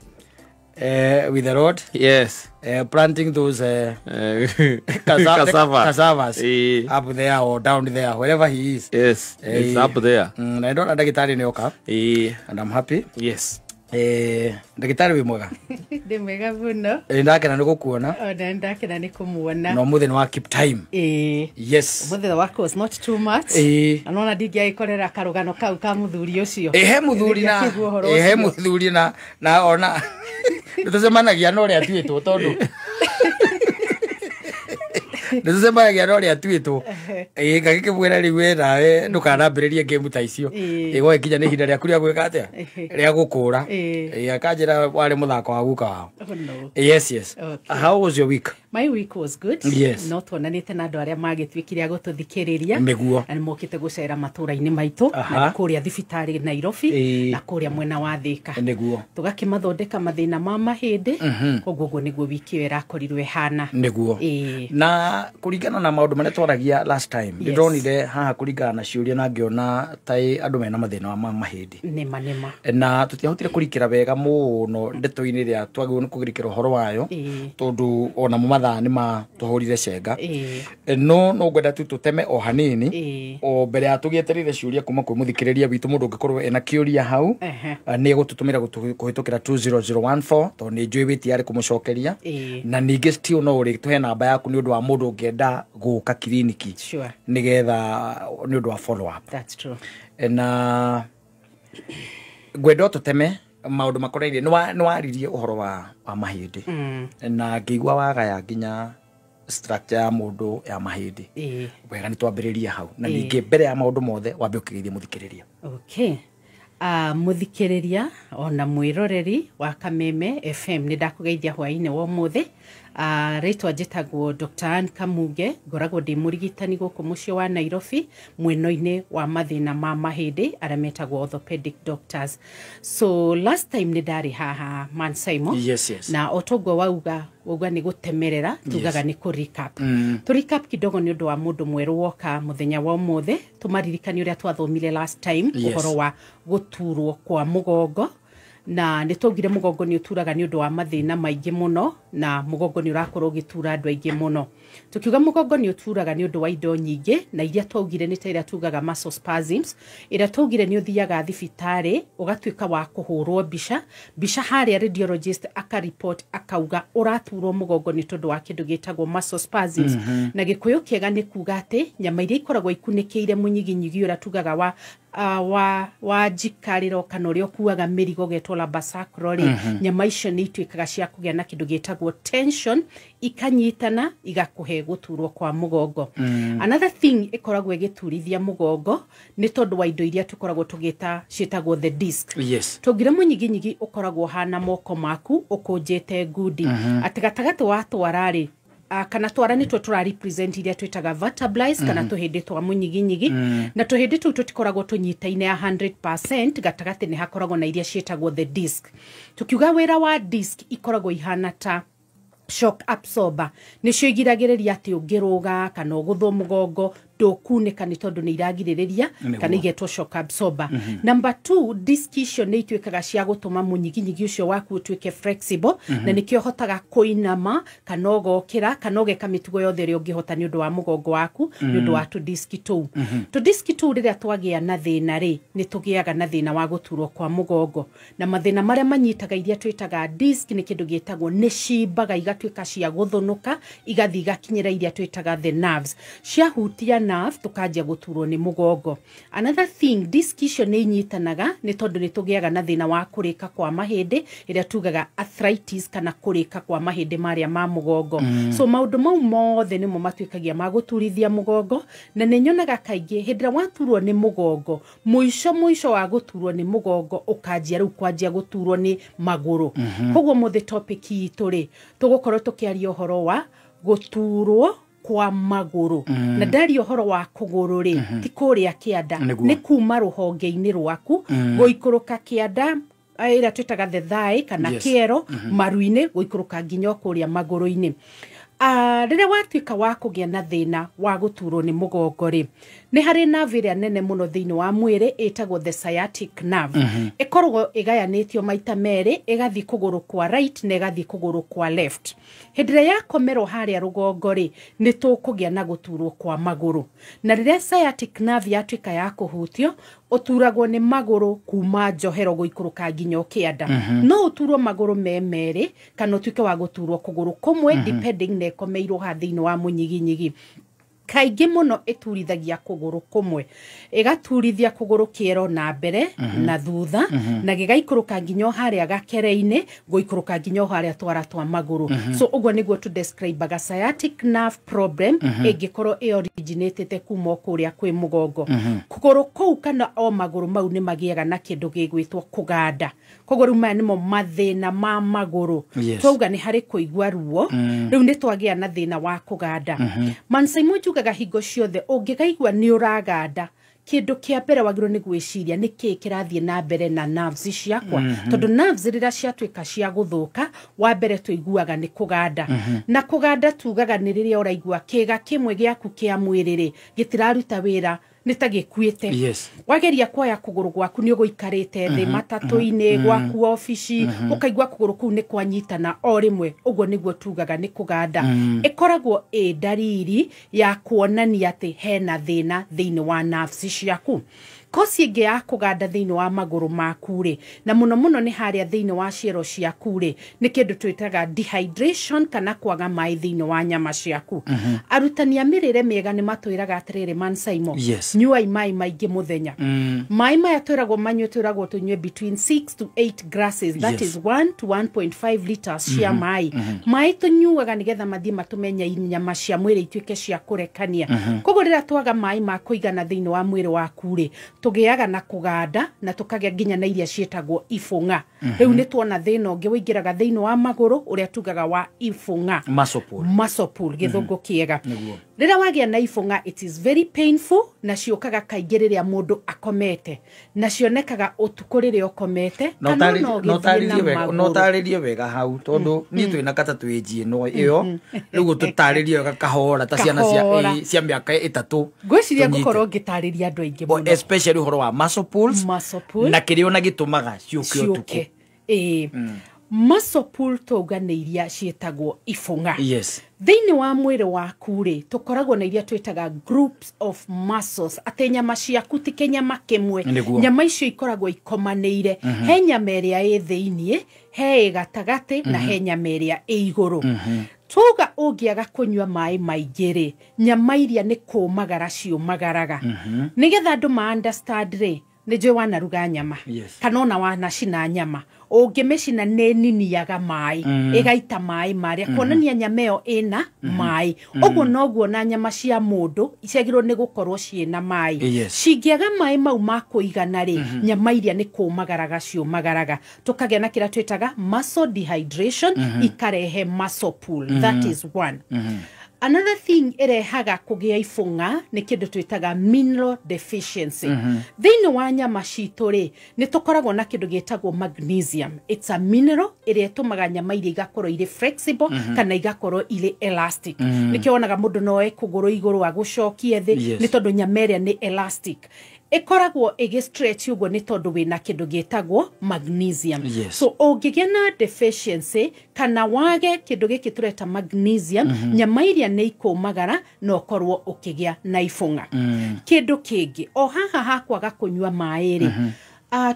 with the Lord. Yes. Planting those cassavas up there or down there, wherever he is. Yes, it's up there. I don't know ndagĩtarĩ nĩ oka. And I'm happy. Yes. Ndagĩtarĩ wĩ mwega? Ndĩ mwega mũno. Ndakena nĩ gũkuona. Ona ndakena nĩ kũmuona. Na ũmũthĩ nĩ wa keep time. Ĩĩ. Yes. Ũmũthĩ the work was not too much. Ĩĩ. Na nona ndingĩagĩkorera karũgano kau ka mũthuri ũcio. He mũthuri na he mũthuri na ona nĩtũcemanagia na ũrĩa atuĩtwo tondũ nĩtũcemanagia na ũrĩa atuĩtwo. Ĩĩ ngagĩkĩmwĩra rĩu we nawe ndũkanambĩrĩrie game ta icio. Ĩĩ gwagĩkinya nĩ ihinda rĩaku rĩa gwĩka atĩa? Rĩa gũkũra. Ĩĩ akanjĩra warĩ mũthako wa guka wao. Oh no. Yes, yes. Okay. How was your week? My week was good. Yes. No tuonanĩte na andũ arĩa magĩtuĩkire a gũtũthikĩrĩria. Nĩguo. Na nĩmokĩte gũcera matũra-inĩ maitũ na kũrĩa thibitarĩ Nairobi na kũrĩa mwena wa Thĩka. Nĩguo. Tũgakĩmathondeka mathĩna ma mahĩndĩ. Koguo ũguo nĩguo wiki ĩyo ĩrakorirwo ĩhana. Nĩguo. Na kũringana na maũndũ marĩa twaragia last time, ndĩronire haha kũringana na ciũria na ngĩona ta andũ mena mathĩna ma mahĩndĩ. Nĩma nĩma. Na tũtiahotire kũrikĩra wega mũno ndeto-inĩ ĩrĩa twagĩrĩirwo nĩ kũrikĩra ũhoro wayo tondũ ona mo mathaa nĩ matũhũrire cenga. No no ngwenda tu tũteme o hanini o mbere ya tũgĩetereire ciũria kuma kwĩ mũthikĩrĩria witũ mũndũ ũngĩkorwo ena kĩũria hau nĩ egũtũtũmĩra kũhĩtũkĩra 20014 tondũ nĩ njũĩ wĩ tayari kũmũcokeria. Na ningĩ still no ũrĩtũhe namba yaku nĩ ũndũ wa mũndũ ũngĩenda gũka kiriniki nĩgetha nĩ ũndũ wa follow up. That's true. Na ngwenda tũteme maũndũ makonainie nĩ waririe ũhoro wa mahĩndĩ na ngĩigua wagaya nginya structure ya mũndũ ya mahĩndĩ. Wega nĩ twambĩrĩrie hau na ningĩ mbere ya maũndũ mothe wambe ũkĩgeithie mũthikĩrĩria. Okay. Mũthikĩrĩria ona mwĩroreri wa Kameme FM nĩ ndakũgeithia hwaĩ-inĩ wa ũmũthĩ. Rĩtwa njĩtagwo Dr. Ann Kamuge, ngoragwo ndĩ mũrigitani gũkũ mũciĩ wa Nairobi mwena-inĩ wa mathĩna ma mahĩndĩ arĩa metagwo orthopedic doctors. So last time nĩ ndarĩ haha Man Simon. Yes, yes. Na otoguo wauga nĩ gũtemerera tugaga nĩ kũ recap. Tu recap kidogo nĩ ũndũ wa mũndũ mwerũ woka mũthenya wa ũmũthĩ tũmaririkanie ũrĩa twathomire last time ũhoro wa gũturwo kwa mũgongo. Na nĩ twaugire mũgongo nĩ ũturaga nĩ ũndũ wa mathĩna maingĩ mũno na mũgongo nĩ ũrakorwo ũgĩtura andũ aingĩ mũno. Tukiuga mũgongo nĩ ũturaga nĩ ũndũ wa indo nyingĩ na iria twaugire nĩ ta iria tugaga muscle spasms, ĩrĩa twaugire nĩ ũthiaga thibitarĩ ũgatuĩka wa kũhũrwo mbica mbica harĩa radiologist akareport akauga ũraturwo mũgongo nĩ tondũ wa kĩndũ gĩtagwo muscle spasms. Na gĩkũyũ kĩega nĩ kuga atĩ nyama iria ikoragwo ikunĩkĩire mũnyiginyigi ũrĩa tugaga wa njikarĩro kana ũrĩa ũkuaga mĩrigo getwo lumbar rĩ, nyama icio nĩ ituĩkaga cia kũgĩa na kĩndũ gĩtagwo tension ikanyitana igakũhe gũturwo kwa mũgongo. Another thing ĩkoragwo ĩgĩturithia mũgongo nĩ tondũ wa indo iria tũkoragwo tũgĩta ciĩtagwo the disc. Yes. Tũngire mũnyiginyigi ũkoragwo hana moko maku ũkũnjĩte ngundi atĩ gatagatĩ watwara rĩ Kana twara nĩtuo tũra represent iria twĩtaga vertebrae kana tũhĩndĩ twa mũnyiginyigi. Na tũhĩndĩ tũu tũtikoragwo tũnyitaine 100%, gatagatĩ nĩ hakoragwo na iria ciĩtagwo the disc. Tukiuga wĩra wa disc ikoragwo ihana ta shock absorber, nĩcio igiragĩrĩria atĩ ũngĩrũga kana ũgũthwo mũgongo ndũkunĩka nĩ tondũ nĩ iragirĩrĩria kana igetwo shock absorber. Number 2, disc icio nĩ ituĩkaga cia gũtũma mũnyiginyigi ũcio waku ũtuĩke flexible, na nĩkĩo ũhotaga kũinama kana ũgokĩra kana ũgeka mĩtugo yothe ĩrĩa ũngĩhota nĩ ũndũ wa mũgongo waku, nĩ ũndũ wa tũdiski tũu. Tũdiski tũu rĩrĩa twagĩa na thĩna rĩ, nĩ tũgĩaga na thĩna wa gũturwo kwa mũgongo. Na mathĩna marĩa manyitaga iria twĩtaga disc nĩ kĩndũ gĩtagwo nĩ cimbaga igatuĩka cia gũthũnũka, igathiĩ igakinyĩra iria twĩtaga the nerves. Ciahutia nerve tukanjia gũturwo nĩ mũgongo. Another thing, disc icio nĩ inyitanaga nĩ tondũ nĩ tũgĩaga na thĩna wa kũrĩka kwa mahĩndĩ ĩrĩa tugaga arthritis kana kũrĩka kwa mahĩndĩ marĩa ma mũgongo. So maũndũ mau mothe nĩmo matuĩkagia ma gũturithia mũgongo. Na nĩ nyonaga kaingĩ hĩndĩ ĩrĩa waturwo nĩ mũgongo, mũico wa gũturwo nĩ mũgongo ũkanjia rĩu kwanjia gũturwo nĩ magũrũ. Koguo mũthĩ topic itũ rĩ, tũgũkorwo tũkĩaria ũhoro wa gũturwo kwa magũrũ. Na ndaria ũhoro wa kũgũrũ rĩ, ti kũrĩa kĩanda, nĩ kuma rũhonge-inĩ rwaku gũikũrũka kĩanda ĩrĩa twĩtaga the thigh kana kĩero, maru-inĩ gũikũrũka nginya kũrĩa magũrũ-inĩ. Rĩrĩa watuĩka wa kũgĩa na thĩna wa gũturwo nĩ mũgongo rĩ, nĩ harĩ nerve ĩrĩa nene mũno thĩinĩ wa mwĩrĩ ĩtagwo the sciatic nerve. Ĩkoragwo ĩgayanĩtio maita merĩ, ĩgathiĩ kũgũrũ kwa right na ĩgathiĩ kũgũrũ kwa left. Hĩndĩ ĩrĩa yakomerwo harĩa rũgongo rĩ, nĩ tũkũgĩa na gũturwo kwa magũrũ. Na rĩrĩa sciatic nerve yatuĩka ya kũhutio, ũturagwo nĩ magũrũ kuma njohero gũikũrũka nginya kĩanda. No ũturwo magũrũ me merĩ kana ũtuĩke wa gũturwo kũgũrũ kũmwe, depending na ĩkomeirwo ha thĩinĩ wa mũnyiginyigi. Kaingĩ mũno ĩturithagia kũgũrũ kũmwe, ĩgaturithia kũgũrũ kĩero na mbere na thutha, na gĩgaikũrũka nginya harĩa gakere-inĩ gũikũrũka nginya harĩa twara twa magũrũ. So ũguo nĩguo tu describe sciatic nerve problem ĩngĩkorwo ĩ originatĩte kuma kũrĩa kwĩ mũgongo. Kũgũrũ kũu kana o magũrũ mau nĩ magĩaga na kĩndũ gĩgwĩtwo kũganda. Koguo rĩu maya nĩmo mathĩna ma magũrũ. Twauga nĩ harĩ kũigua ruo, rĩu nĩ twagĩa na thĩna wa kũganda. Mansaimo njugaga hingo ciothe ũngĩkaigua nĩ ũraganda, kĩndũ kĩa mbere wagĩrĩirwo nĩ gwĩciria nĩ kĩĩ kĩrathiĩ na mbere na nerves ciakwa. Tondũ nerves rĩrĩa ciatuĩka cia gũthũka, wa mbere tũiguaga nĩ kũganda. Na kũganda tugaga nĩ rĩrĩa ũraigua kĩĩga kĩmwe gĩaku kĩa mwĩrĩ rĩ gĩtiraruta wĩra, nĩ ta gĩkuĩte. Wageria kuoya kũgũrũ gwaku nĩ ũgũikarĩte thĩ matatũ-inĩ, gwaku obici, ũkaigua kũgũrũ kũu nĩ kwanyitana o rĩmwe. Ũguo nĩguo tugaga nĩ kũganda. Ĩkoragwo ĩ ndariri ya kuonania atĩ hena thĩna thĩinĩ wa nerves ciaku. Kosi ĩngĩ ya kũganda thĩinĩ wa magũrũ maku rĩ, na mũno mũno nĩ harĩa thĩinĩ wa ciero ciaku rĩ, nĩ kĩndũ twĩtaga dehydration kana kwaga maĩ thĩinĩ wa nyama ciaku. Arutani a mĩrĩre mĩega nĩ matwĩraga atĩrĩrĩ, Mansaimo, nyuai maĩ maingĩ mũthenya. Maĩ maya twĩragwo manyue, twĩragwo tũnyue between 6 to 8 glasses, that is 1 to 1.5 liters cia maĩ. Maĩ tũnyuaga nĩgetha mathiĩ matũmenye nyama cia mwĩrĩ ituĩke cia kũrekania. Koguo rĩrĩa twaga maĩ ma kũigana thĩinĩ wa mwĩrĩ waku rĩ, tũgĩaga na kũganda na tũkagĩa nginya na iria ciĩtagwo ibũng'a. Rĩu nĩ tuona thĩna ũngĩ ũingĩraga thĩinĩ wa magũrũ ũrĩa tugaga wa ibũng'a, muscle pull gĩthũngũ kĩega. Rĩrĩa wagĩa na ibũng'a it is very painful, na ciũkaga kaingĩ rĩrĩa mũndũ akomete, na cionekaga ũtukũ rĩrĩa ũkomete. No tarĩrie wega hau tondũ niĩ twĩna gatatũ ĩnji ĩno ĩyo, rĩu tũtarĩrie wega kahora ta ciana cia mĩaka 3. Ngwĩciria ngũkorwo ngĩtarĩria andũ aingĩ mũno, especially ũhoro wa muscle pulls na kĩrĩa ona gĩtũmaga ciũke ũtukũ. Muscle pull tauga nĩ iria ciĩtagwo ibũng'a. Thĩinĩ wa mwĩrĩ waku rĩ, tũkoragwo na iria twĩtaga groups of muscles, atĩ nyama ciaku ti kĩnyama kĩmwe, nyama icio ikoragwo ikomanĩire. He nyama ĩrĩa ĩ thĩiniĩ, he ĩ gatagatĩ, na he nyama ĩrĩa ĩ igũrũ. Tuga ũngĩaga kũnyua maĩ maingĩ rĩ, nyama iria nĩ kũmagara ciũmagaraga. Nĩgetha andũ ma understand rĩ, Nĩ njũĩ wanaruga nyama. Yes. Kana ona wanacina nyama, ũngĩmĩcina nĩ niniaga maĩ, ĩgaita maĩ marĩa, kuonania nyama ĩyo ĩna maĩ. Ũguo noguo na nyama cia mũndũ ciagĩrĩirwo nĩ gũkorwo ciĩna maĩ. Yes. Cingĩaga maĩ mau ma kũigana rĩ, nyama iria nĩ kũmagaraga ciũmagaraga, tũkagĩa na kĩrĩa twĩtaga muscle dehydration, ikarehe muscle pull. That is one. Another thing ĩrehaga kũgĩa ibũng'a nĩ kĩndũ twĩtaga mineral deficiency. Thĩinĩ wa nyama citũ rĩ, nĩ tũkoragwo na kĩndũ gĩtagwo magnesium. It's a mineral ĩrĩa ĩtũmaga nyama iria igakorwo irĩ flexible kana igakorwo irĩ elastic. Nĩkĩo wonaga mũndũ no oe kũgũrũ igũrũ agũcokie thĩ, Yes. nĩ tondũ nyama ĩrĩa nĩ elastic, ĩkoragwo ĩgĩ stretch ũguo nĩ tondũ wĩna kĩndũ gĩtagwo magnesium. Yes. So ũngĩgĩa na deficiency kana wage kĩndũ gĩkĩ tũreta magnesium, nyama iria nĩ ikũmagara na ũkorwo ũkĩgĩa na ibũng'a. Kĩndũ kĩngĩ o haha hakwaga kũnyua maĩ rĩ,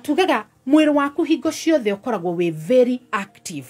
tugaga mwĩrĩ waku hingo ciothe ũkoragwo wĩ very active.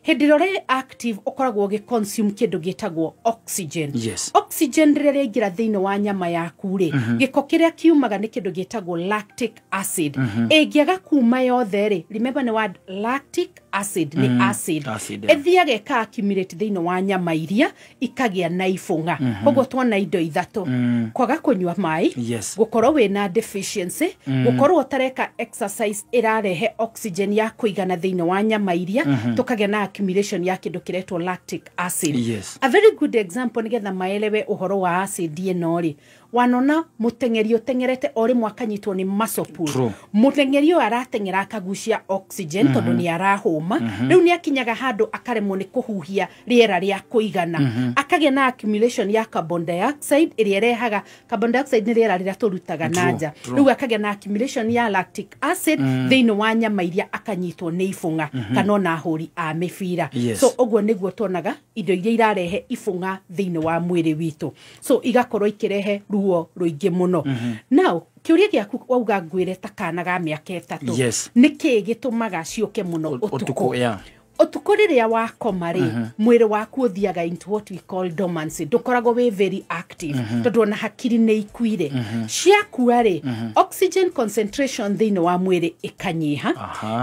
Hĩndĩ ĩrĩa ũrĩ active, ũkoragwo ũgĩ consume kĩndũ gĩtagwo oxygen. Yes. Oxygen rĩrĩa rĩaingĩra thĩinĩ wa nyama yaku rĩ, gĩko kĩrĩa kiumaga nĩ kĩndũ gĩtagwo lactic acid. Ĩngĩaga kuma yothe rĩ, remember nĩ word lactic acid, nĩ acid, Acid, yeah. ĩthiaga ĩka accumulate thĩinĩ wa nyama iria, ikagĩa na ibũng'a. Koguo tuona indo ithatũ: kwaga kũnyua maĩ, Yes. gũkorwo wĩna deficiency, gũkorwo ũtareka exercise ĩrarehe oxygen ya kũigana thĩinĩ wa nyama iria, tũkagĩa na accumulation ya kĩndũ kĩretwo lactic acid. Yes. A very good example, nĩgetha maelewe ũhoro wa acid ĩno rĩ, wanona mũteng'eri ũteng'erete o rĩmwe akanyitwo nĩ muscle pull. True. Mũteng'eri ũyũ arateng'era akagucia oxygen tondũ nĩ arahũma. Rĩu nĩ akinyaga handũ akaremwo nĩ kũhuhia rĩera rĩa kũigana, akagĩa na accumulation ya carbon dioxide ĩrĩa ĩrehaga, carbon dioxide nĩ rĩera rĩrĩa tũrutaga na nja. Rĩu akagĩa na accumulation ya lactic acid thĩinĩ wa nyama iria, akanyitwo nĩ ibũng'a, kana ona ahũri a mĩbira. Yes. So ũguo nĩguo tuonaga indo iria irarehe ibũng'a thĩinĩ wa mwĩrĩ witũ, so igakorwo ikĩrehe ruo rũingĩ mũno. Now kĩũria gĩaku wauga ngwĩre ta kana ga mĩaka 3, Yes. nĩ kĩĩ gĩtũmaga ciũke mũno ũtukũ? Ũtukũ, yeah. Ũtukũ rĩrĩa wakoma rĩ, mwĩrĩ waku ũthiaga into what we call dormancy, ndũkoragwo wĩ very active, tondũ ona hakiri nĩ ikuire. Ciakua rĩ, oxygen concentration thĩinĩ wa mwĩrĩ ĩkanyiha.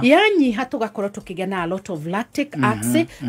Yanyiha, tũgakorwo tũkĩgĩa na a lot of lactic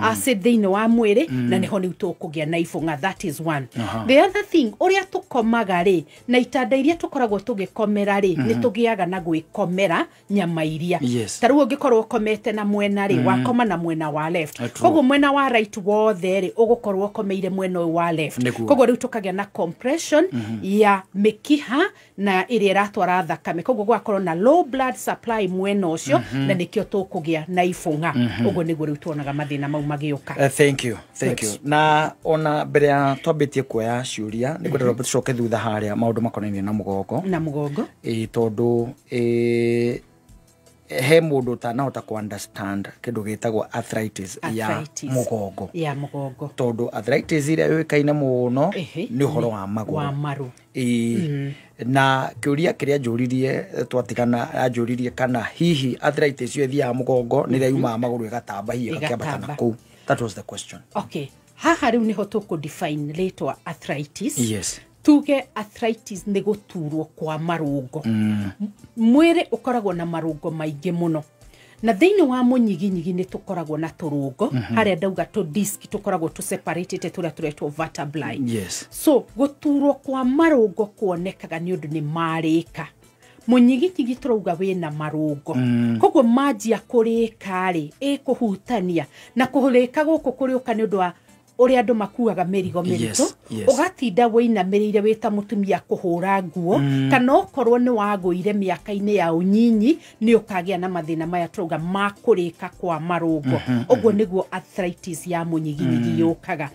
acid thĩinĩ wa mwĩrĩ, na nĩho rĩu tũkũgĩa na ibũng'a. That is one. The other thing, ũrĩa tũkomaga rĩ, na itanda iria tũkoragwo tũgĩkomera rĩ, nĩ tũgĩaga na gwĩkomera nyama iria. Yes. Ta rĩu ũngĩkorwo ũkomete na mwena rĩ, wakoma na mwena wa left, True. koguo mwena wa right wothe rĩ, ũgũkorwo ũkomeire mwena ũyũ wa left. Nĩguo. Koguo rĩu tũkagĩa na compression ya mĩkiha na ĩrĩa ĩratwara thakame, koguo gũgakorwo na low blood supply mwena ũcio, na nĩkĩo tũkũgĩa na ibũng'a. Ũguo nĩguo rĩu tuonaga mathĩna mau magĩũka. Thank you, thank you. Na ona mbere ya twambĩtie kuoya ciũria, nĩ ngwenda twambe tũcoke thutha harĩa maũndũ makonainie na mũgongo. Na mũgongo. Ĩ, tondũ he mũndũ ũtanahota ku understand kĩndũ gĩtagwo arthritis ya Arthritis. mũgongo. Ya mũgongo. Tondũ arthritis ĩrĩa yũĩkaine mũno nĩ ũhoro wa magũrũ. Wa maru. Ĩĩ. Na kĩũria kĩrĩa njũririe twatigana, anjũririe kana hihi arthritis ĩyo ĩthiaga mũgongo nĩ ĩrĩa yumaga magũrũ ĩgatamba, hihi ĩgakĩambata na Ĩgatamba. kũu. That was the question. Okay, haha rĩu nĩho tũkũ define rĩtwa arthritis. Yes. Tuge arthritis nĩ gũturwo kwa marũngo. Mwĩrĩ ũkoragwo na marũngo maingĩ mũno, na thĩinĩ wa mũnyiginyigi nĩ tũkoragwo na tũrũngo harĩa ndauga tũ disc tũkoragwo tũseparatĩte, tũrĩa tũretwo vertebrae. Yes. So gũturwo kwa marũngo kuonekaga nĩ ũndũ nĩ marĩka. Mũnyiginyigi tũrauga wĩna marũngo, koguo manjia kũrĩka rĩ, ĩkũhutania na kũrĩka gũkũ kũrĩũka nĩ ũndũ wa ũrĩa andũ makuaga mĩrigo mĩritũ, Yes. ũgatinda wĩinamĩrĩire wĩ ta mũtumia kũhũra nguo, kana okorwo nĩ wagũire mĩaka-inĩ ya ũnyinyi, nĩ ũkagĩa na mathĩna maya tũrauga ma kũrĩka kwa marũngo. Ũguo nĩguo arthritis ya mũnyiginyigi yũkaga.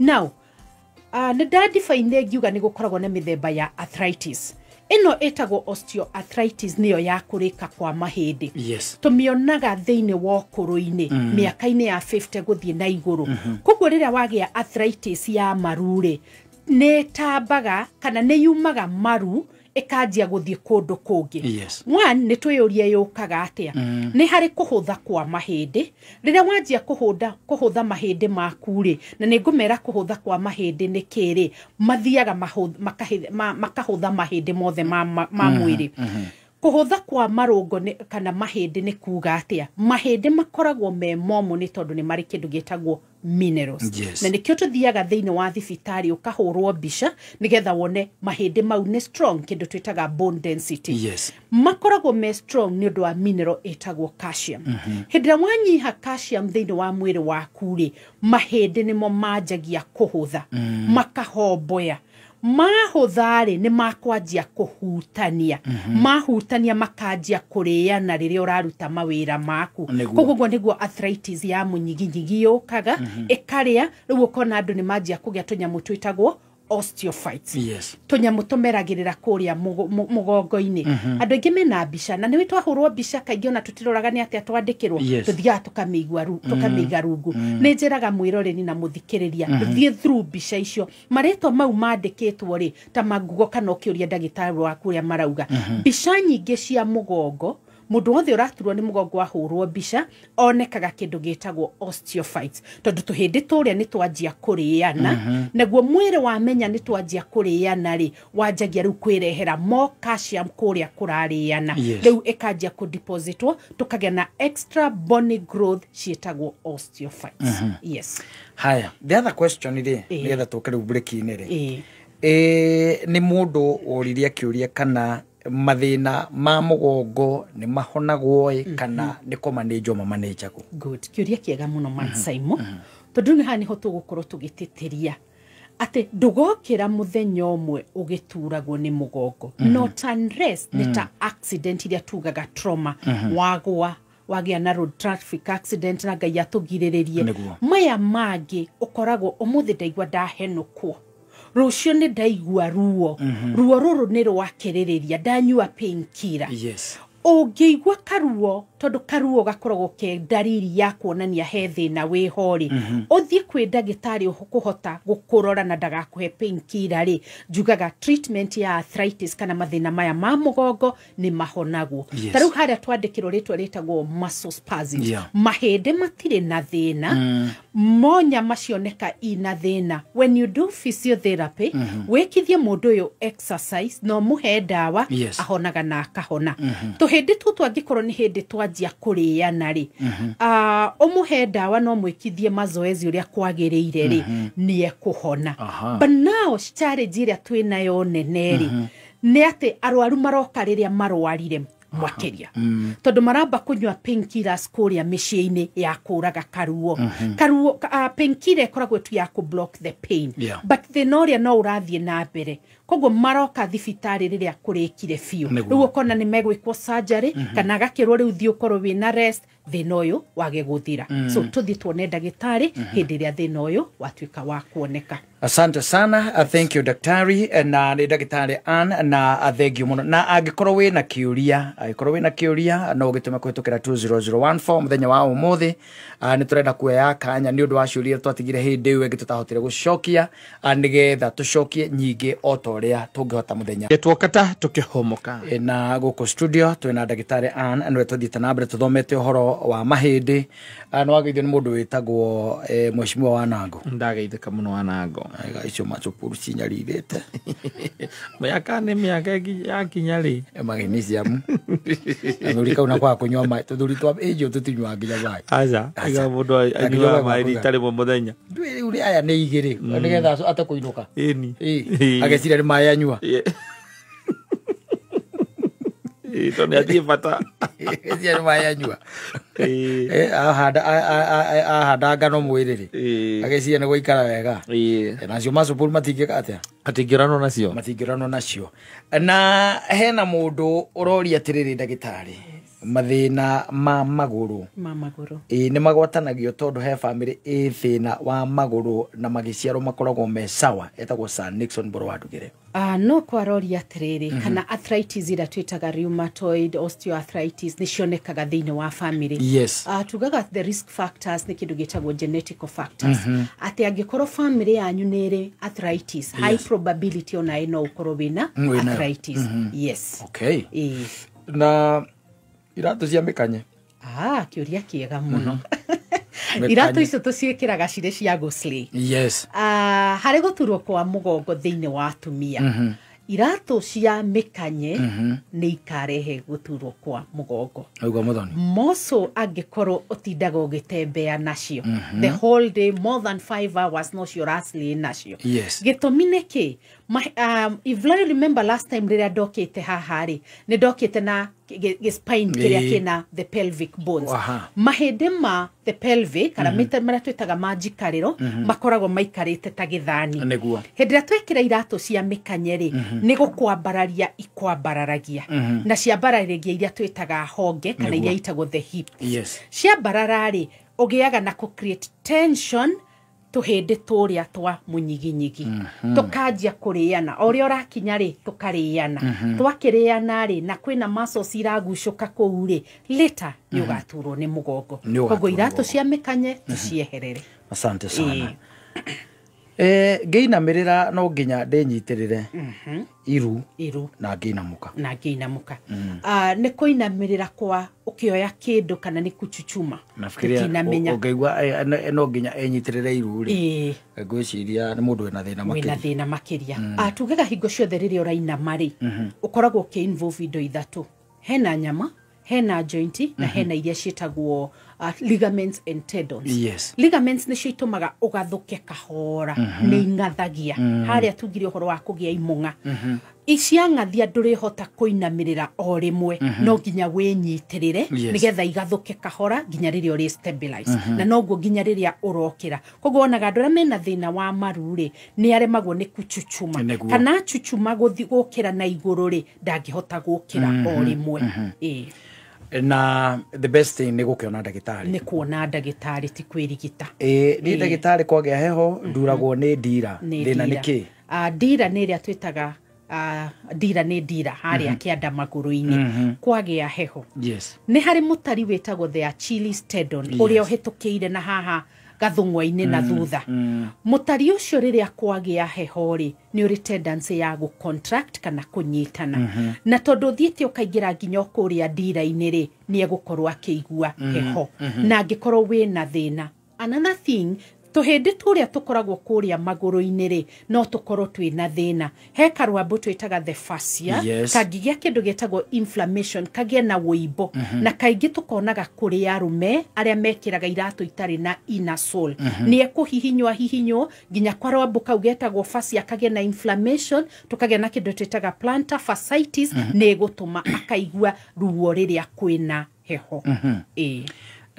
Now nĩ ndadefine ngiuga nĩ gũkoragwo na mĩthemba ya arthritis. Ĩno ĩtagwo osteoarthritis, nĩyo ya kũrĩka kwa mahĩndĩ. Yes. Tũmĩonaga thĩinĩ wa ũkũrũ-inĩ, mĩaka-inĩ ya 50 gũthiĩ na igũrũ. Koguo rĩrĩa wagĩa arthritis ya maru rĩ, nĩ ĩtambaga kana nĩ yumaga maru ĩkanjia gũthiĩ kũndũ kũngĩ. Yes. One, nĩ twĩyũrie yũkaga atĩa. Nĩ harĩ kũhũtha kwa mahĩndĩ. Rĩrĩa wanjia kũhũtha mahĩndĩ maku rĩ, na nĩ ngũmera kũhũtha kwa mahĩndĩ nĩ kĩrĩ, mathiaga makahũtha mahĩndĩ mothe ma mwĩrĩ. Kũhũtha kwa marũngo kana mahĩndĩ nĩ kuga atĩa? Mahĩndĩ makoragwo me momũ nĩ tondũ nĩ marĩ kĩndũ gĩtagwo minerals. Yes. Na nĩkĩo tũthiaga thĩinĩ wa thibitarĩ ũkahũrwo mbica nĩgetha wone mahĩndĩ mau nĩ strong, kĩndũ twĩtaga bone density. Yes. Makoragwo me strong nĩ ũndũ wa mineral ĩtagwo calcium. Hĩndĩ ĩrĩa wanyiha calcium thĩinĩ wa mwĩrĩ waku rĩ, mahĩndĩ nĩmo manjagia kũhũtha, makahomboya. Mahũtha-rĩ, nĩ makwanjia kũhutania. Mahutania makanjia kũrĩana rĩrĩa ũraruta mawĩra maku. Nĩguo. Koguo ũguo nĩguo arthritis ya mũnyiginyigi yũkaga, ĩkarĩa, rĩu ũkona andũ nĩ manjia kũgĩa tũnyamũ twĩtagwo osteophytes. Yes. Tũnyamũ tũmeragĩrĩra kũrĩa mũgongo-inĩ. Andũ aingĩ mena mbica, na nĩwĩ twahũrwo mbica kaingĩ ona tũtiroraga nĩ atĩa twandĩkĩrwo. Yes. Tũthiaga tũkamĩiga rungu. Nĩ njĩraga mwĩroreri na mũthikĩrĩria, thiĩ through mbica icio. Marĩtwa mau mandĩkĩtwo rĩ, ta mangugo kana ũkĩũria ndagĩtarĩ waku ũrĩa marauga. Mbica nyingĩ cia mũgongo, mũndũ wothe ũraturwo nĩ mũgongo ahũrwo mbica onekaga kĩndũ gĩtagwo osteophytes, tondũ tũhĩndĩ tũrĩa nĩ twanjia kũrĩana. Naguo mwĩrĩ wamenya nĩ twanjia kũrĩana rĩ, wanjagia rĩu kwĩrehera more calcium kũrĩa kũrarĩana. Yes. Rĩu ĩkanjia kũdepositwo, tũkagĩa na extra bony growth ciĩtagwo osteophytes. Yes. Haya, the other question rĩ, Ĩĩ. nĩgetha tũke rĩu break-inĩ rĩ, Ĩĩ. Nĩ mũndũ woririe kĩũria kana mathĩna ma mũgongo nĩ mahonagwo ĩ, kana nĩ kũmanĩnjwo mamanĩnjagwo. Good. Kĩũria kĩega mũno, Man Simon. Tondũ nĩ haha nĩho tũgũkorwo tũgĩtĩtĩria atĩ ndũgokĩra mũthenya ũmwe ũgĩturagwo nĩ mũgongo. Not unless nĩ ta accident iria tugaga trauma, wagwa, wagĩa na road traffic accident na Ngai atũgirĩrĩrie. Nĩguo. Maya mangĩ ũkoragwo ũmũthĩ ndaigua ndahenũkwo, rũciũ nĩ ndaigua ruo, ruo rũrũ nĩ rwakĩrĩrĩria, ndanyua painkiller. Yes. Ũngĩigua karuo, tondũ karuo gakoragwo ke ndariri ya kuonania he thĩna wĩho rĩ, ũthiĩ kwĩ ndagĩtarĩ ũkũhota gũkũrora na ndagakũhe painkiller rĩ, njugaga treatment ya arthritis kana mathĩna maya ma mũgongo nĩ mahonagwo. Yes. Ta rĩu harĩa twandĩkĩrwo rĩtwa rĩtagwo muscle spasms. Yeah. Mahĩndĩ matirĩ na thĩna, mo nyama cioneka ina thĩna. When you do physiotherapy, wĩkithie mũndũ ũyũ exercise na ũmũhe ndawa, Yes. ahonaga na akahona. Tũhĩndĩ tũtũ angĩkorwo nĩ hĩndĩ twanjia kũrĩana rĩ, ũmũhe ndawa no mwĩkithie mazoezi ũrĩa kwagĩrĩire rĩ, nĩ ekũhona. Aha. But now challenge ĩrĩa twĩnayo nene rĩ, nĩ atĩ arwaru maroka rĩrĩa marwarire makĩria, tondũ maramba kũnyua painkillers kũrĩa mĩciĩ-inĩ ya kũraga karuo. Karuo, painkiller ĩkoragwo tu ya kũ block the pain. Yeah. But thĩna ũrĩa no ũrathiĩ na mbere, koguo maroka thibitarĩ rĩrĩa kũrĩkire biũ. Nĩguo. Rĩu ũkona nĩ megwĩkwo surgery, kana agakĩrwo rĩu thiĩ ũkorwo wĩna rest, thĩna ũyũ wage gũthira. So tũthiĩ tuone ndagĩtarĩ hĩndĩ ĩrĩa thĩna ũyũ watuĩka wa kuoneka. Asante sana, thank you daktari, na nĩ ndagĩtarĩ Ann, na thank you mũno. Na angĩkorwo wĩna kĩũria, angĩkorwo wĩna kĩũria no ũgĩtũme kũhĩtũkĩra 20014 mũthenya wa ũmũthĩ. Nĩ tũrenda kuoya kanya nĩ ũndũ wa ciũria twatigire hĩndĩ ĩyo ĩngĩ tũtahotire gũcokia, nĩgetha tũcokie nyingĩ o ta ũrĩa tũngĩhota mũthenya. Tuokata tũkĩhomoka. Na gũkũ studio twĩna ndagĩtarĩ Ann, nĩwe tũthiĩte na mbere tũthomete ũhoro wa mahĩndĩ. Nĩ wageithio nĩ mũndũ wĩtagwo Mheshimiwa Wanango. Ndageithĩka mũno Wanango. Aiga icio macukuru cinyarirĩte. Mĩaka nĩ mĩaka yakinya rĩ. Magnesium. Athuri kau na kwaga kũnyua maĩ, tũthuri twa ĩnjũ tũtinyuaga nginya maĩ. Aca, iga mũndũ anyuaga maĩ rita rĩmwe mũthenya. Ndũĩ rĩu rĩ aya nĩ igĩrĩ, nĩgetha ate kũinũka. Ĩni. Ĩ, ageciria nĩ maĩ anyua. Ĩ, tondũ nĩ athiĩ bata. Ageciria nĩ maĩ anyua. Ahanda ngano mwĩrĩ rĩ, ageciria nĩ gũikara wega. Nacio macukuru matingĩka atĩa? Matingĩũranwo nacio. Matingĩũranwo nacio. Na hena mũndũ ũroria atĩrĩrĩ ndagĩtarĩ, mathĩna ma magũrũ. Ma magũrũ. Ĩ, nĩ magwatanagio tondũ he bamĩrĩ ĩ thĩna wa magũrũ na magĩciarwo makoragwo me sawa, etagwo Sir Nixon Mboro wa Ndugire. No kwaroria atĩrĩrĩ, kana arthritis ĩrĩa twĩtaga rheumatoid, osteoarthritis nĩ cionekaga thĩinĩ wa family. Yes. Tugaga the risk factors nĩ kĩndũ gĩtagwo genetic factors. Atĩ angĩkorwo family yanyu nĩ ĩrĩ arthritis, high probability ona no ũkorwo wĩna arthritis. Yes. Okay. Na iratũ cia mĩkanye. Kĩũria kĩega mũno. Iratũ icio tũciĩkĩraga cirĩ cia gũslay. Yes. Harĩ gũturwo kwa mũgongo thĩinĩ wa atumia. Iratũ cia mĩkanye nĩ ikarehe gũturwo kwa mũgongo. Aigua Muthoni. Moco angĩkorwo ũtindaga ũgĩtembea nacio the whole day, more than 5 hours, nocio ũraclay nacio. Yes. Gĩtũmi nĩ kĩ? If I remember last time rĩrĩa ndokĩte haha rĩ, nĩ ndokĩte na gĩ spine kĩrĩa kĩna the pelvic bones. Mahĩndĩ ma the pelvic kana marĩa twĩtaga ma njikarĩro makoragwo maikarĩte ta gĩthani. Nĩguo. Hĩndĩ ĩrĩa twekĩra iratũ cia mĩkanye rĩ, nĩ gũkwambararia ikwambararagia na ciambararagia iria twĩtaga honge kana iria itagwo the hip. Yes. Ciambarara rĩ, ũgĩaga na kũ create tension tũhĩndĩ tũrĩa twa mũnyiginyigi tũkanjia kũrĩana o ũrĩa ũrakinya rĩ, tũkarĩana, twakĩrĩana rĩ, na kwĩna muscles iragucũka kũu rĩ, later nĩ ũgaturwo nĩ mũgongo. Nĩ ũgaturwo Koguo iratũ mũgongo. cia mĩkanye tũcieherere. Asante sana. Ngĩinamĩrĩra no nginya ndĩnyitĩrĩre iru Iru na ngĩinamũka. Na ngĩinamũka. Ah, nĩ kũinamĩrĩra kwa ũkĩoya kĩndũ kana nĩ kuchuchuma? Nafikiria Tũtinamenya. ũngĩigua no nginya enyitĩrĩre iru rĩ, ngwĩciria nĩ mũndũ wĩna thĩna wĩna makĩria. Thĩna makĩria. Ah, tugaga hingo ciothe rĩrĩa ũrainama rĩ, ũkoragwo ũkĩ involve indo ithatũ: hena nyama, hena joint, na hena iria ciĩtagwo ligaments and tendons. Yes. Ligaments nĩcio itũmaga ũgathũke kahora, nĩ ing'athagia harĩa tugire ũhoro wa kũgĩa imũng'a. Iciang'athia ndũrĩhota kũinamĩrĩra o rĩmwe, no nginya wĩnyitĩrĩre nĩgetha igathũke kahora nginya rĩrĩa ũrĩ stabilize, na noguo nginya rĩrĩa ũrokĩra. Koguo wonaga andũ arĩa mena thĩna wa maru rĩ, nĩ aremagwo nĩ kuchuchuma kana chuchuma gũthi gũkĩra na igũrũ rĩ, ndangĩhota gũkĩra o rĩmwe. Ĩĩ. Na the best thing nĩ gũkĩona ndagĩtarĩ. Nĩ kuona ndagĩtarĩ, ti kwĩrigita. Ĩĩ, niĩ ndagĩtarĩ, kwagĩa heho nduragwo nĩ ndira. Nĩ Thĩna nĩ ndira. kĩ? Ah, ndira nĩ ĩrĩa twĩtaga, ndira nĩ ndira harĩa kĩanda magũrũ-inĩ kwagĩa heho. Yes. Nĩ harĩ mũtari wĩtagwo the Achilles tendon ũrĩa ũhĩtũkĩire na haha gathũng'wa-inĩ na thutha. Mũtari ũcio rĩrĩa kwagĩa heho rĩ, nĩ ũrĩ tendency ya gũ contract kana kũnyitana, na tondũ ũthiĩte ũkaingĩra nginya o kũrĩa ndira-inĩ rĩ, nĩ egũkorwo akĩigua heho na angĩkorwo wĩna thĩna. Another thing, tũhĩndĩ tũrĩa tũkoragwo kũrĩa magũrũ-inĩ rĩ, no tũkorwo twĩna thĩna. He karwambũ twĩtaga the fascia kangĩgĩa kĩndũ gĩtagwo inflammation, kagĩe na wũimbo, na kaingĩ tũkonaga kũrĩ arũme arĩa mekĩraga iratũ itarĩ na inner sole. Nĩ ekũhihinywo ahihinywo nginya karwambũ kau getagwo fascia kagĩe na inflammation, tũkagĩa na kĩndũ twĩtaga plantar fasciitis. Nĩ ĩgũtũma akaigua ruo rĩrĩa kwĩna heho. Ĩĩ.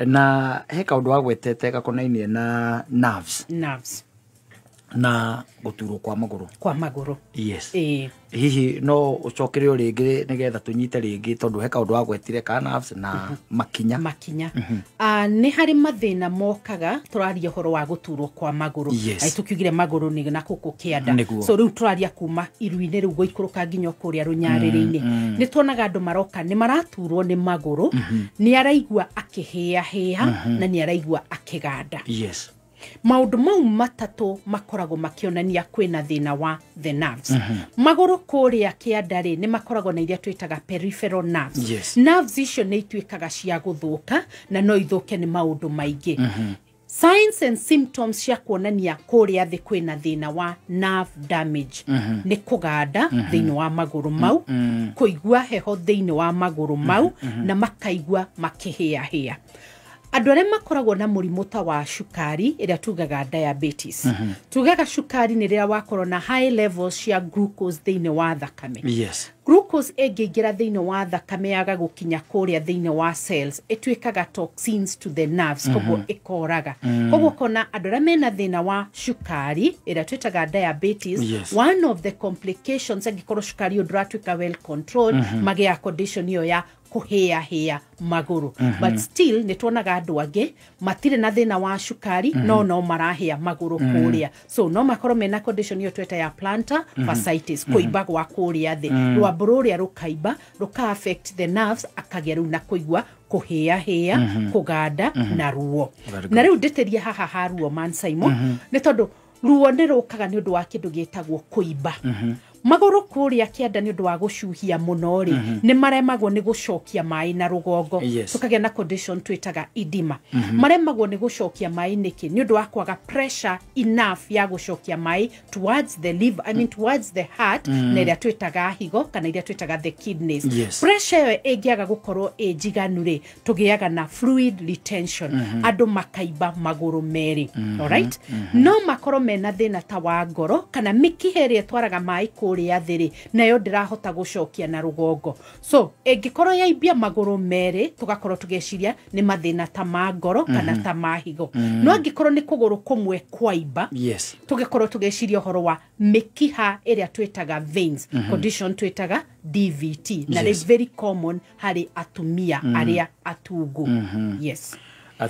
Na he kaũndũ wagwetete gakonainie na nerves. Nerves. Na gũturwo kwa magũrũ. Kwa magũrũ. Yes. Ĩĩ. Hihi no ũcokere o rĩngĩ nĩgetha tũnyite rĩngĩ, tondũ he kaũndũ wagwetire ka nerves na makinya. Makinya. Nĩ harĩ mathĩna mokaga. Tũraria ũhoro wa gũturwo kwa magũrũ. Yes. Ai, tũkiugire magũrũ nĩ na gũkũ kĩanda. Nĩguo. So rĩu tũraria kuma iru-inĩ rĩu gũikũrũka nginya o kũrĩa rũnyarĩrĩ-inĩ. Nĩ tuonaga andũ maroka nĩ maraturwo nĩ magũrũ, nĩ araigua akĩhĩahĩa na nĩ araigua akĩganda. Yes. Maũndũ mau matatũ makoragwo makĩonania kwĩna thĩna wa the nerves. Magũrũ kũrĩa kĩanda rĩ, nĩ makoragwo na iria twĩtaga peripheral nerves. Yes. Nerves icio nĩ ituĩkaga cia gũthũka, na no ithũke nĩ maũndũ maingĩ. Signs and symptoms cia kuonania kũrĩa thĩ kwĩna thĩna wa nerve damage nĩ kũganda thĩinĩ wa magũrũ mau, kũigua heho thĩinĩ wa magũrũ mau, na makaigua makĩhĩahĩa. Andũ arĩa makoragwo na mũrimũ ta wa cukari, ĩrĩa tugaga diabetes, tugaga cukari nĩ rĩrĩa wakorwo na high levels cia glucose thĩinĩ wa thakame. Yes. Glucose ĩngĩingĩra thĩinĩ wa thakame yaga gũkinya kũrĩa thĩinĩ wa cells, ĩtuĩkaga toxins to the nerves, koguo ĩkoraga. Koguo kona andũ arĩa mena thĩna wa cukari, ĩrĩa twĩtaga diabetes, Yes. one of the complications, angĩkorwo cukari ũyũ ndũratuĩka well controlled, magĩaga condition ĩyo ya kũhĩahĩa magũrũ. But still nĩ tuonaga andũ angĩ matirĩ na thĩna wa cukari, no marahĩa magũrũ kũrĩa, so no makorwo mena condition ĩyo tweta ya plantar fasciitis, kũimba gwa kũrĩa thĩ, rwambũ rũrĩa rũkaimba, rũka affect the nerves, akagĩa rĩu na kũigua kũhĩahĩa, kũganda na ruo. Very good. Na rĩu ndĩtĩrie haha ha ruo, man Simon, nĩ tondũ ruo nĩ rũkaga nĩ ũndũ wa kĩndũ gĩtagwo kũimba. Magũrũ kũrĩa kĩanda nĩ ũndũ wa gũcuhia mũno rĩ, nĩ maremagwo nĩ gũcokia maĩ na rũgongo. Tũkagĩa na condition twĩtaga edema. Maremagwo nĩ gũcokia maĩ nĩkĩ? Nĩ ũndũ wa kwaga pressure enough ya gũcokia maĩ towards the liver, I mean towards the heart, na ĩrĩa twĩtaga higo kana iria twĩtaga the kidneys. Pressure ĩyo ĩngĩaga gũkorwo ĩ njiganu rĩ, tũgĩaga na fluid retention, andũ makaimba magũrũ merĩ. Alright? No makorwo mena thĩna ta wa ngoro kana mĩkiha ĩrĩa ĩtwaraga maĩ kũrĩa thĩ rĩ, nayo ndĩrahota gũcokia na rũgongo. So ĩngĩkorwo yaimbia magũrũ merĩ, tũgakorwo tũgĩciria nĩ mathĩna ta ma ngoro kana ta ma higo. No angĩkorwo nĩ kũgũrũ kũmwe kwaimba, tũgĩkorwo tũgĩciria ũhoro wa mĩkiha ĩrĩa twĩtaga veins, condition twĩtaga DVT, na nĩ very common harĩ atumia arĩa atungu. Yes.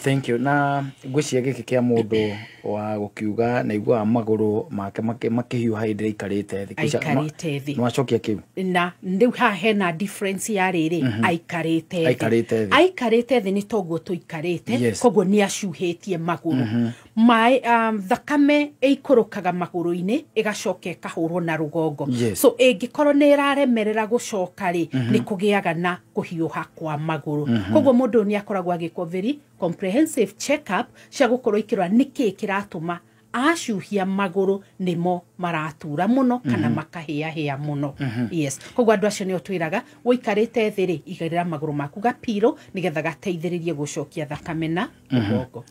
Thank you. Na ngwĩciria gĩkĩ kĩa mũndũ wa gũkiuga na iguaga magũrũ make makĩhiũha hĩndĩ ĩrĩa aikarĩte thĩ. Aikarĩte thĩ. Nĩwacokia kĩu? Na rĩu haha hena difference ya rĩrĩ, aikarĩte thĩ. Aikarĩte thĩ. Aikarĩte thĩ nĩ toguo tũikarĩte, koguo nĩ acuhĩtie magũrũ. Maĩ, thakame ĩikũrũkaga magũrũ-inĩ ĩgacoka ĩkahũrwo na rũgongo. So ĩngĩkorwo nĩ ĩraremerera gũcoka rĩ, nĩ kũgĩaga na kũhiũha kwa magũrũ. Koguo mũndũ ũyũ nĩ akoragwo agĩkwo very comprehensive check-up cia gũkorwo ikĩrora nĩkĩĩ kĩratũma acuhia magũrũ nĩmo maratura mũno kana makahĩahĩa mũno. Yes. Koguo andũ acio nĩo twĩraga ũikarĩte thĩ rĩ, igĩrĩra magũrũ maku gapiro nĩgetha gateithĩrĩrie gũcokia thakame na rũgongo.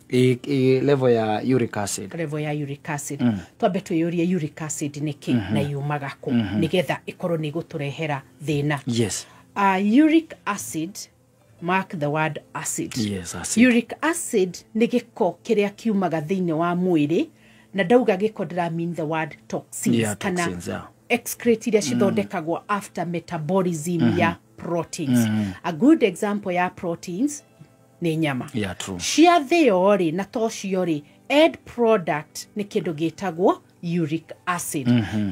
Level ya uric acid. Level ya uric acid. Twambe twĩyũrie uric acid nĩkĩ na yumaga kũ nĩgetha ĩkorwo nĩ ĩgũtũrehera thĩna. Uric acid, mark the word acid. Yes, acid. Uric acid nĩ gĩko kĩrĩa kiumaga thĩinĩ wa mwĩrĩ, na ndauga gĩko ndĩra mean the word toxins, Yeah, kana toxins, yeah. excrete iria cithondekagwo after metabolism ya proteins. A good example ya proteins nĩ nyama. Yeah, true. Cia thĩo rĩ, na tocio rĩ, end product nĩ kĩndũ gĩtagwo uric acid.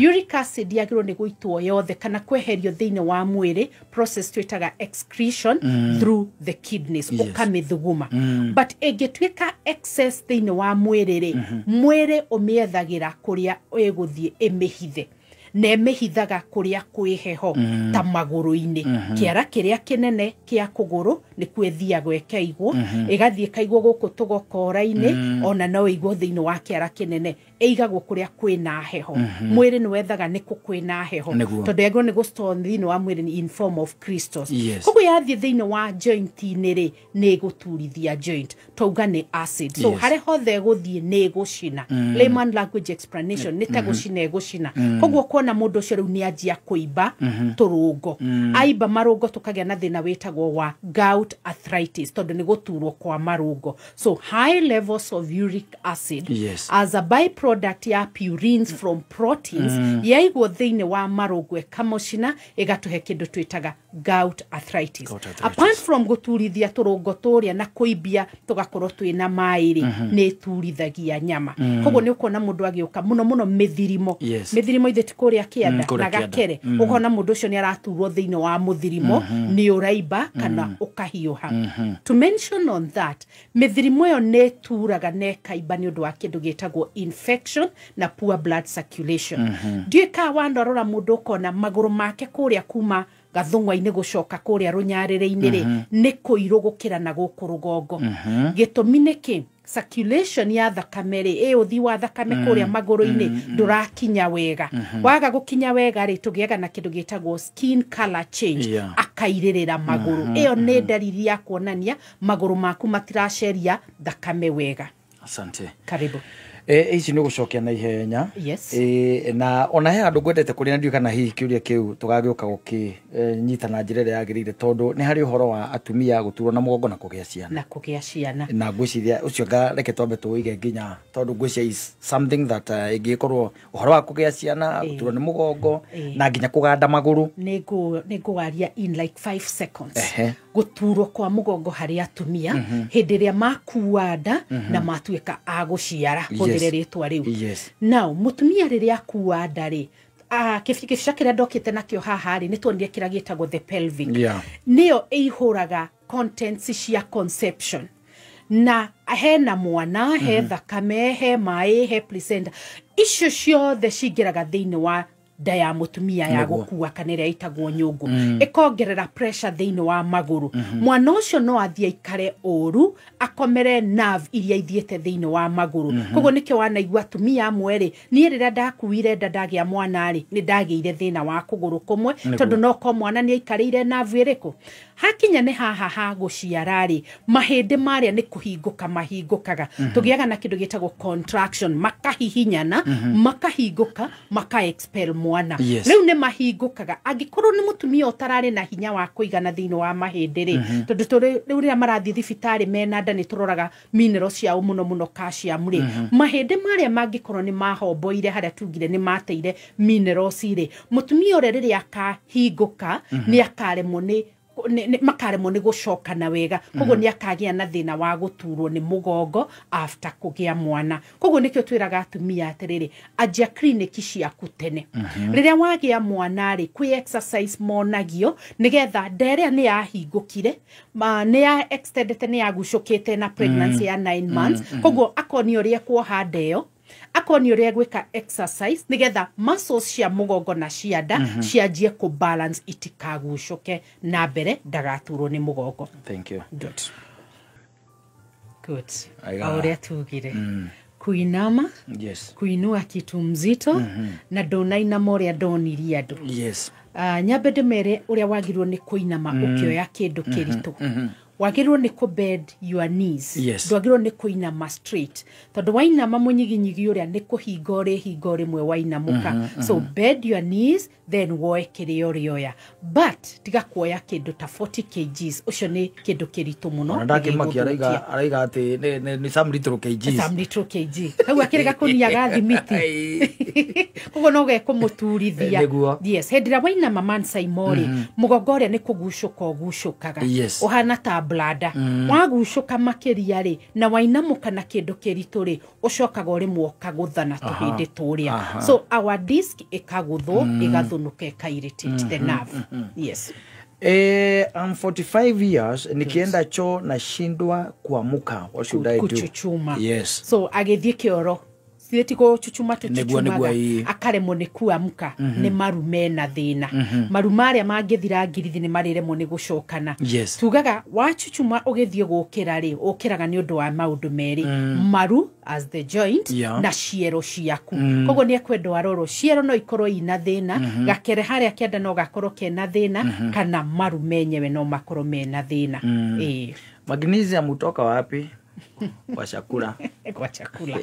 Uric acid yagĩrĩirwo nĩ gũitwo yothe kana kweherio thĩinĩ wa mwĩrĩ, process twĩtaga excretion through the kidneys, ũkamĩthuguma. But ĩngĩtuĩka excess thĩinĩ wa mwĩrĩ rĩ, mwĩrĩ ũmĩethagĩra kũrĩa ĩgũthiĩ ĩmĩhithe, na ĩmĩhithaga kũrĩa kwĩ heho ta magũrũ-inĩ. Kĩara kĩrĩa kĩnene kĩa kũgũrũ nĩkuo ĩthiagwo ĩkaigwo, ĩgathiĩ ĩkaigwo gũkũ tũgokora-inĩ, ona no ĩigwo thĩinĩ wa kĩara kĩnene, ĩigagwo kũrĩa kwĩna heho. Mwĩrĩ nĩ wethaga nĩkũ kwĩna heho, tondũ yagĩrĩirwo nĩ gũstore thĩinĩ wa mwĩrĩ in form of crystals. Koguo yathiĩ thĩinĩ wa joint-inĩ rĩ, nĩ ĩgũturithia joint, twauga nĩ acid. So harĩa hothe ĩgũthiĩ nĩ ĩgũcina. Layman language explanation nĩ ta gũcina ĩgũcina. Koguo kuona mũndũ ũcio rĩu nĩ anjia kũimba tũrũngo. Aimba marũngo tũkagĩa na thĩna wĩtagwo wa gout arthritis, tondũ nĩ gũturwo kwa marũngo. So high levels of uric acid as a byproduct ya purines from proteins yaigwo thĩinĩ wa marũngo ĩkamũcina, ĩgatũhe kĩndũ twĩtaga gout arthritis. Gout arthritis. Apart from gũturithia tũrũngo tũrĩa na kũimbia tũgakorwo twĩna maĩ rĩ, nĩ ĩturithagia nyama. Koguo nĩ ũkuona mũndũ agĩũka mũno mũno mĩthirimo. Mĩthirimo ithe ti kũrĩa kĩanda na gakere. Ũkona mũndũ ũcio nĩ araturwo thĩinĩ wa mũthirimo, nĩ ũraimba kana ũkahiũha. To mention on that, mĩthirimo ĩyo nĩ ĩturaga na ĩkaimba nĩ ũndũ wa kĩndũ gĩtagwo infection na poor blood circulation. Ndiũĩ kana wanarora mũndũ ũkona magũrũ make kũrĩa kuma gathung'wa-inĩ gũcoka kũrĩa rũnyarĩrĩ-inĩ rĩ, nĩ kũirũ gũkĩra na gũkũ rũgongo. Gĩtũmi nĩ kĩ? Circulation ya thakame rĩ, ũthii wa thakame kũrĩa magũrũ-inĩ ndũrakinya wega. Waga gũkinya wega rĩ, tũgĩaga na kĩndũ gĩtagwo skin color change, akairĩrĩra magũrũ. Ĩyo nĩ ndariri ya kuonania magũrũ maku matiraceria thakame wega. Asante. Karibu. Ici nĩ gũcokia na ihenya. Na ona he handũ ngwendete kũrĩa, na ndiũĩ kana hihi kĩũria kĩu tũgagĩũka gũkĩnyita na njĩra ĩrĩa yagĩrĩire, tondũ nĩ harĩ ũhoro wa atumia gũturwo na mũgongo na kũgĩa ciana. Na kũgĩa ciana. Na ngwĩciria ũcio reke twambe tũwĩige nginya, tondũ ngwĩciria is something that ĩngĩkorwo ũhoro wa kũgĩa ciana, gũturwo nĩ mũgongo, na nginya kũganda magũrũ. Nĩ ngũwaria in like 5 seconds. Gũturwo kwa mũgongo harĩ atumia hĩndĩ ĩrĩa makua nda na matuĩka a gũciara, hũthĩre rĩtwa rĩu. Now mũtumia rĩrĩa akua nda rĩ, kĩbica kĩrĩa ndokĩte nakĩo haha rĩ, nĩ tuonire kĩrĩa gĩtagwo the pelvic. Nĩyo ĩihũraga contents cia conception, na hena mwana, he thakame, he maĩ, he placenta, icio ciothe cingĩraga thĩinĩ wa nda ya mutumia ya gukua kana ĩrĩa ĩtagwo nyũngũ, ĩkongerera pressure thĩinĩ wa magũrũ. Mwana ũcio no athiĩ aikare ũru, akomere nerve iria ithiĩte thĩinĩ wa magũrũ. Koguo nĩkĩo wanaigua atumia amwe rĩ, niĩ rĩrĩa ndakuire nda ndagĩa mwana rĩ, nĩ ndagĩire thĩna wa kũgũrũ kũmwe, tondũ no ko mwana nĩ aikarĩire nerve ĩrĩkũ. Hakinya nĩ haha ha gũciara rĩ, mahĩndĩ marĩa nĩ kũhingũka mahingũkaga, tũgĩaga na kĩndũ gĩtagwo contraction, makahihinyana, makahingũka, maka expel mwana. Rĩu nĩ mahingũkaga. Angĩkorwo nĩ mũtumia ũtararĩ na hinya wa kũigana thĩinĩ wa mahĩndĩ rĩ, tondũ rĩu rĩrĩa marathiĩ thibitarĩ mena nda nĩ tũroraga mineral ciao mũno mũno calcium rĩ, mahĩndĩ marĩa mangĩkorwo nĩ mahomboire harĩa tugire nĩ mateire minerals rĩ, mũtumia ũrĩa rĩrĩa akahingũka nĩ akaremwo nĩ makaremwo nĩ gũcokana wega. Koguo nĩ akagĩa na thĩna wa gũturwo nĩ mũgongo after kũgĩa mwana. Koguo nĩkĩo twĩraga atumia atĩrĩrĩ, anjia clinic ciaku tene. Rĩrĩa wagĩa mwana rĩ, kwĩ exercise monagio nĩgetha nda ĩrĩa nĩ yahingũkire, nĩ ya extended, nĩ yagucũkĩte na pregnancy ya 9 months. Koguo akonio ũrĩa kuoha nda ĩyo, akonio ũrĩa gwĩka exercise nĩgetha muscles cia mũgongo na cia nda cianjie kũ balance, itikagucũke na mbere ndagaturwo nĩ mũgongo. Thank you. Good. Good. Ũrĩa tugire. Kuinama, yes, kuinua kitu mzito, na ndũnainama ũrĩa ndonirie andũ. Yes. Nyambe ndĩmere ũrĩa wagĩrĩirwo nĩ kũinama ũkĩoya kĩndũ kĩritũ. Wagĩrĩirwo nĩ kũ bend your knees. Yes. Ndwagĩrĩirwo nĩ kũinama straight, tondũ wainama mũnyiginyigi ũrĩa nĩ kũhinga ũrĩhinga rĩmwe wainamũka. So bend your knees, then woe kĩrĩa ũrĩoya, but tiga kuoya kĩndũ ta 40 kgs, ũcio nĩ kĩndũ kĩritũ mũno. Ndakĩmakia araiga atĩ nĩ some little kgs. Some little kg. Hau akĩrĩ gakũnia ga thimiti, koguo no gekũmũturithia. Yes. Hĩndĩ ĩrĩa wainama mansaimo rĩ, mũgongo ũrĩa nĩ kũgucũka ũgucũkaga, ũhana ta blada. Wagucũka makĩria rĩ, na wainamũka na kĩndũ kĩritũ rĩ, ũcokaga ũrĩmwe ũkagũthana tũhĩndĩ tũrĩa. So our disc ĩkagũthwo, ĩgathũnũka, ĩka irritate the nerve. Yes. I'm 45 years, nikienda choo nashindwa kuamuka. What should I do? Kuchuchuma. Yes. So agĩthiĩ kĩoro, ti gũchuchuma tũchuchumaga, akaremwo nĩ kuamka, nĩ maru mena thĩna. Maru marĩa mangĩthira ngirithi nĩ marĩremwo nĩ gũcokana. Yes. Tugaga wachuchuma ũgĩthiĩ gũkĩra rĩ, ũkĩraga nĩ ũndũ wa maũndũ merĩ, maru as the joint, na ciero ciaku. Koguo nĩ ekwendwo arorwo ciero no ikorwo ina thĩna, gakere harĩa kĩanda no gakorwo kena thĩna, kana maru menyewe no makorwo mena thĩna. Magnesium utoka wapi? Kwa chakula. Kwa chakula.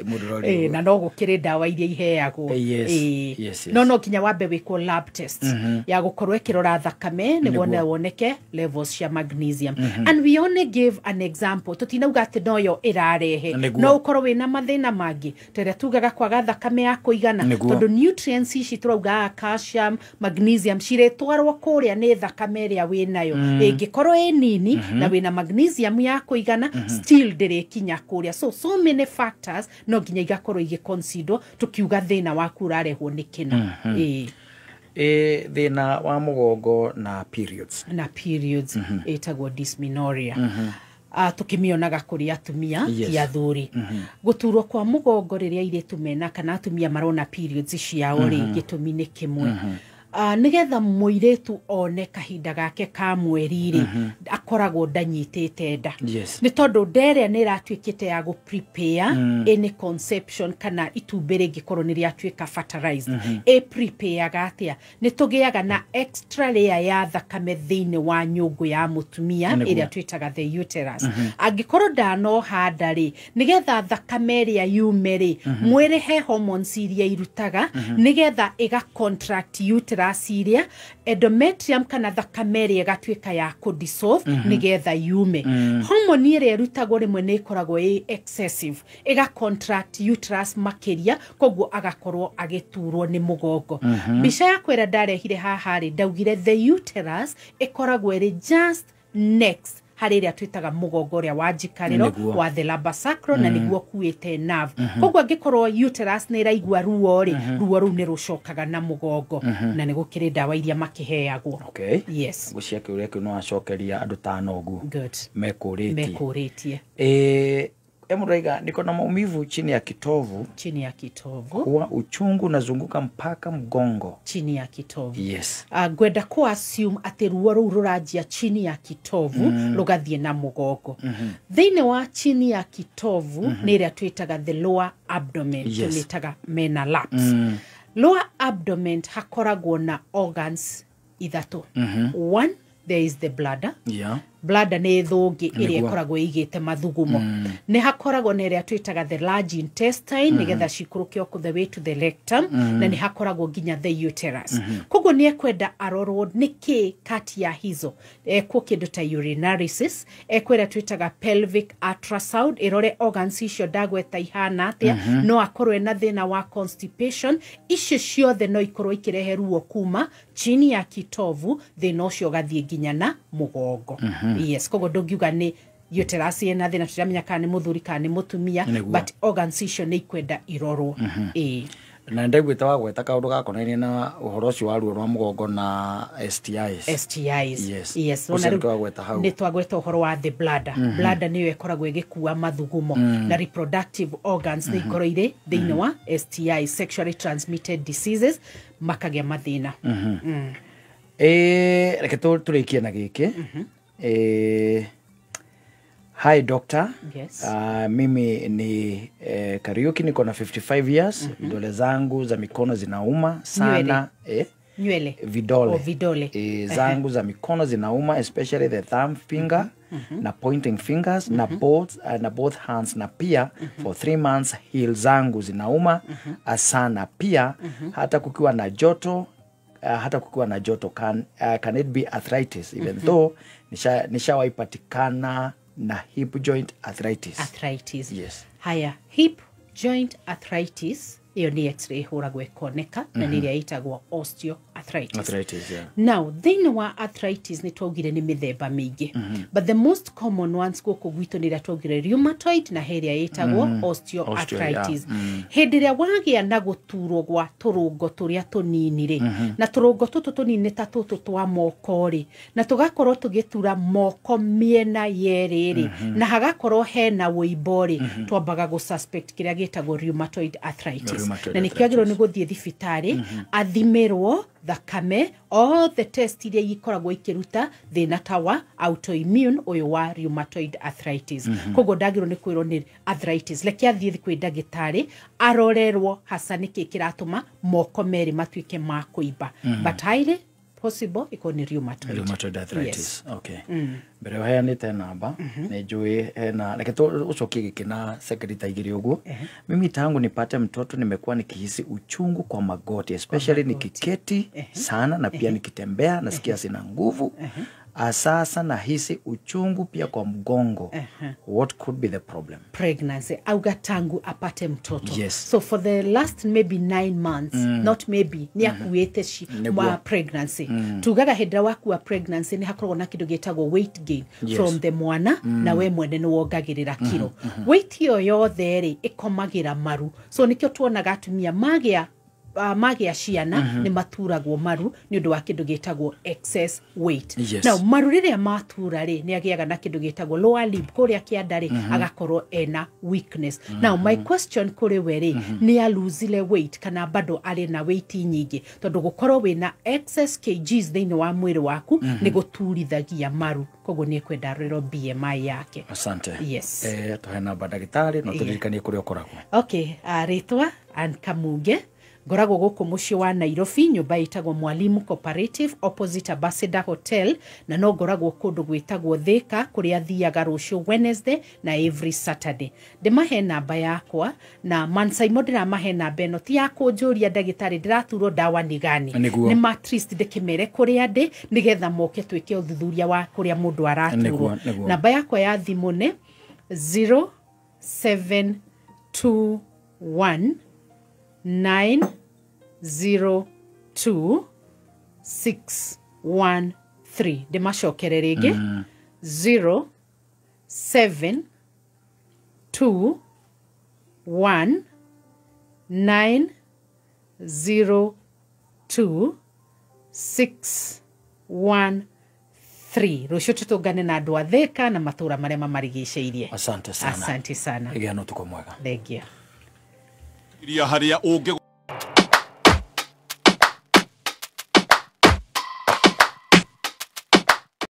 Na no gũkĩrĩ ndawa iria iheagwo. Yes. Yes, yes. No nginya wambe wĩkwo lab test ya gũkorwo ĩkĩrora thakame nĩguo woneke levels cia magnesium. And we only give an example, tũtinauga atĩ noyo ĩrarehe, no ũkorwo wĩna mathĩna mangĩ ta ĩrĩa tugaga kwaga thakame ya kũigana, tondũ nutrients ici tũrauga calcium, magnesium cirĩtwarwo kũrĩa nĩ thakame ĩrĩa wĩnayo. Ĩngĩkorwo ĩ nini na wĩna magnesium ya kũigana, still ndĩrĩkinya kũrĩa. So many factors no nginya igakorwo igĩconsider tukiuga thĩna waku ũrarehwo nĩ kĩna. Thĩna wa mũgongo na periods. Na periods ĩtagwo dysmenorrhea. Tũkĩmĩonaga kũrĩ atumia, ti athuri. Gũturwo kwa mũgongo rĩrĩa airĩtu mena kana atumia marona periods ciao rĩ, gĩtũmi nĩ kĩmwe. Nĩgetha mũirĩtu one kahinda gake ka mweri rĩ, akoragwo ndanyitĩte nda. Yes. Nĩ tondũ nda ĩrĩa nĩ ĩratuĩkĩte ya gũ prepare any conception, kana itumbĩ rĩngĩkorwo nĩ rĩatuĩka fertilized. Ĩ prepareaga atĩa? Nĩ tũgĩaga na extra layer ya thakame thĩinĩ wa nyũngũ ya mũtumia ĩrĩa twĩtaga the uterus. Angĩkorwo ndanoha nda rĩ, nĩgetha thakame ĩrĩa yume rĩ, mwĩrĩ he hormones iria irutaga nĩgetha ĩga contract uterus iria, endometrium kana thakame ĩrĩa ĩgatuĩka ya kũ dissolve nĩgetha yume. Hormone ĩrĩa ĩrutagwo rĩmwe nĩ ĩkoragwo ĩ excessive, ĩga contract uterus makĩria, koguo agakorwo agĩturwo nĩ mũgongo. Mbica yakwa ĩrĩa ndarehire haha rĩ, ndaugire the uterus ĩkoragwo ĩrĩ just next harĩ ĩrĩa twĩtaga mũgongo ũrĩa wa njikarĩro wa the lumbar sacral, na nĩguo kuĩte nerve. Koguo angĩkorwo uterus nĩ ĩraigua ruo rĩ, ruo rũu nĩ rũcokaga na mũgongo, na nĩ gũkĩrĩ ndawa iria makĩheagwo. Okay. Yes. Ngũcia kĩũria kĩu no acokeria andũ tano ũguo. Good. Mekũrĩtie. Mekũrĩtie. Emuraiga niko na maumivu chini ya kitovu. Chini ya kitovu. Huwa uchungu unazunguka mpaka mgongo. Chini ya kitovu. Yes. Ngwenda ku assume atĩ ruo rũu rũranjia chini ya kitovu rũgathiĩ na mũgongo. Thĩinĩ wa chini ya kitovu nĩ ĩrĩa twĩtaga the lower abdomen. Yes. Tũmĩtaga mena laps. Lower abdomen hakoragwo na organs ithatũ. One, there is the bladder. Yeah. Bladder nĩ thũngĩ ĩrĩa ĩkoragwo ĩigĩte mathugumo. Nĩ hakoragwo na ĩrĩa twĩtaga the large intestine nĩgetha cikũrũke all the way to the rectum, na nĩ hakoragwo nginya the uterus. Koguo nĩ ekwenda arorwo nĩkĩ kati ya hizo. Ekwo kĩndũ ta urinalysis, ekwo ĩrĩa twĩtaga pelvic ultrasound ĩrore organs icio ndagweta ihana atĩa, no akorwo ena thĩna wa constipation. Icio ciothe no ikorwo ikĩrehe ruo kuma chini ya kitovu, thĩna ũcio ũgathiĩ nginya na mũgongo. Yes, koguo ndũngiuga nĩ uterus ĩna thĩna, tũtiramenya kana nĩ mũthuri kana nĩ mũtumia, but organs icio nĩ ikwenda irorwo. Na ndaiguĩte wagweta kaũndũ gakonainie na ũhoro ũcio wa ruo rwa mũgongo na STIs. STIs. Yes. Yes. Ũcio nĩ twagweta hau. Nĩ twagweta ũhoro wa the bladder. Bladder nĩyo ĩkoragwo ĩgĩkua mathugumo, na reproductive organs nĩ ikorwo irĩ thĩinĩ wa STIs, sexually transmitted diseases, makagĩa mathĩna. Reke tũrĩkie na gĩkĩ. Hi doctor. Yes. Mimi ni Kariuki, niko na 55 years. Vidole zangu za mikono zinauma sana. Nywele. Vidole. Oh, vidole. Zangu za mikono zinauma, especially the thumb finger na pointing fingers na both na both hands, na pia for 3 months heel zangu zinauma sana pia, hata kukiwa na joto. Can it be arthritis, even though nishawaipatikana na hip joint arthritis. Arthritis. Yes. Haya, hip joint arthritis iyo ni x-ray ihuragwo ikoneka, na nĩ ĩrĩa ĩtagwo osteoarthritis. Arthritis, yeah. Now, thĩinĩ wa arthritis nĩ twaugire nĩ mĩthemba mĩingĩ. But the most common ones gũkũ gwitũ nĩ ĩrĩa twaugire rheumatoid na he ĩrĩa ĩtagwo osteoarthritis. Hĩndĩ ĩrĩa wagĩa na gũturwo gwa tũrũngo tũrĩa tũnini rĩ, na tũrũngo tũtũ tũnini ta tũtũ twa moko rĩ, na tũgakorwo tũgĩtura moko mĩena yerĩ rĩ, na hagakorwo hena wũimbo rĩ, twambaga gũ suspect kĩrĩa gĩtagwo rheumatoid arthritis. Na nĩkĩo agĩrĩirwo nĩ gũthiĩ thibitarĩ athimirwo thakame, all the test iria ikoragwo ikiruta thĩna ta wa autoimmune ũyũ wa rheumatoid arthritis. Koguo ndagĩrĩirwo nĩ kwĩrwo nĩ arthritis, reke athiĩ kwĩ ndagĩtarĩ arorerwo hasa nĩkĩ kĩratũma moko merĩ matuĩke ma kũimba. But highly possible ĩkorwo nĩ rheumatoid arthritis. Yes. Okay. Mbere ũheanĩte namba, nĩ njũĩ hena, reke ũcokie gĩkĩ na sekondi ta igĩrĩ ũguo. Mimi tangu nipate mtoto nimekuwa nikihisi uchungu kwa magoti, especially nikiketi sana na pia nikitembea nasikia sina nguvu. Sasa nahisi uchungu pia kwa mgongo. What could be the problem? Pregnancy. Auga tangu apate mtoto. Yes. So for the last maybe 9 months, not maybe, ni akuete wa pregnancy. Tugaga hĩndĩ waku pregnancy ni hakoragwo na kĩndũ gĩtagwo weight gain. Yes. From the mwana na we mwene nĩ wongagĩrĩra kiro. Weight ĩyo yothe rĩ ĩkomagĩra maru. So nĩkĩo tuonaga atumia magĩa ciana nĩ maturagwo maru nĩ ũndũ wa kĩndũ gĩtagwo excess weight. Yes. Now maru rĩrĩa matura rĩ nĩ agĩaga na kĩndũ gĩtagwo lower limb kũrĩa kĩanda rĩ agakorwo ena weakness. Now my question kũrĩ we rĩ nĩ aluzile weight kana bado arĩ na weight nyingĩ, tondũ gũkorwo wĩna excess kgs thĩinĩ wa mwĩrĩ waku nĩ gũturithagia maru, koguo nĩ ekwenda arorerwo BMI yake. Asante. Yes. Tũhe namba ndagĩtarĩ no tũririkanie kũrĩa ũkoragwo. Okay, rĩtwa Ann Kamuge. Ngoragwo gũkũ mũciĩ wa Nairobi, nyũmba ĩtagwo Mwalimu Cooperative opposite Ambassador Hotel, na no ngoragwo kũndũ gwĩtagwo Thika kũrĩa thiaga rũciũ Wednesday na every Saturday. Ndĩmahe namba yakwa na Mansaimo ndĩramahe namba ĩno ti ya kũnjũria ndagĩtarĩ ndĩraturwo ndawa nĩ gani, nĩ matrist ndĩkĩmere kũrĩa ndĩ nĩgetha moke twĩke ũthuthuria wa kũrĩa mũndũ araturwo. Namba yakwa ya thimũ nĩ 0721 902 613. Ndĩmacokere rĩngĩ 0721 902 613. 3. Rũciũ tũtũngane na andũ a Thĩka na matũra marĩa mamarigicĩirie. Asante sana. Asante sana. Gĩa na ũtukũ mwega. Thengia. Iria harĩa ũngĩ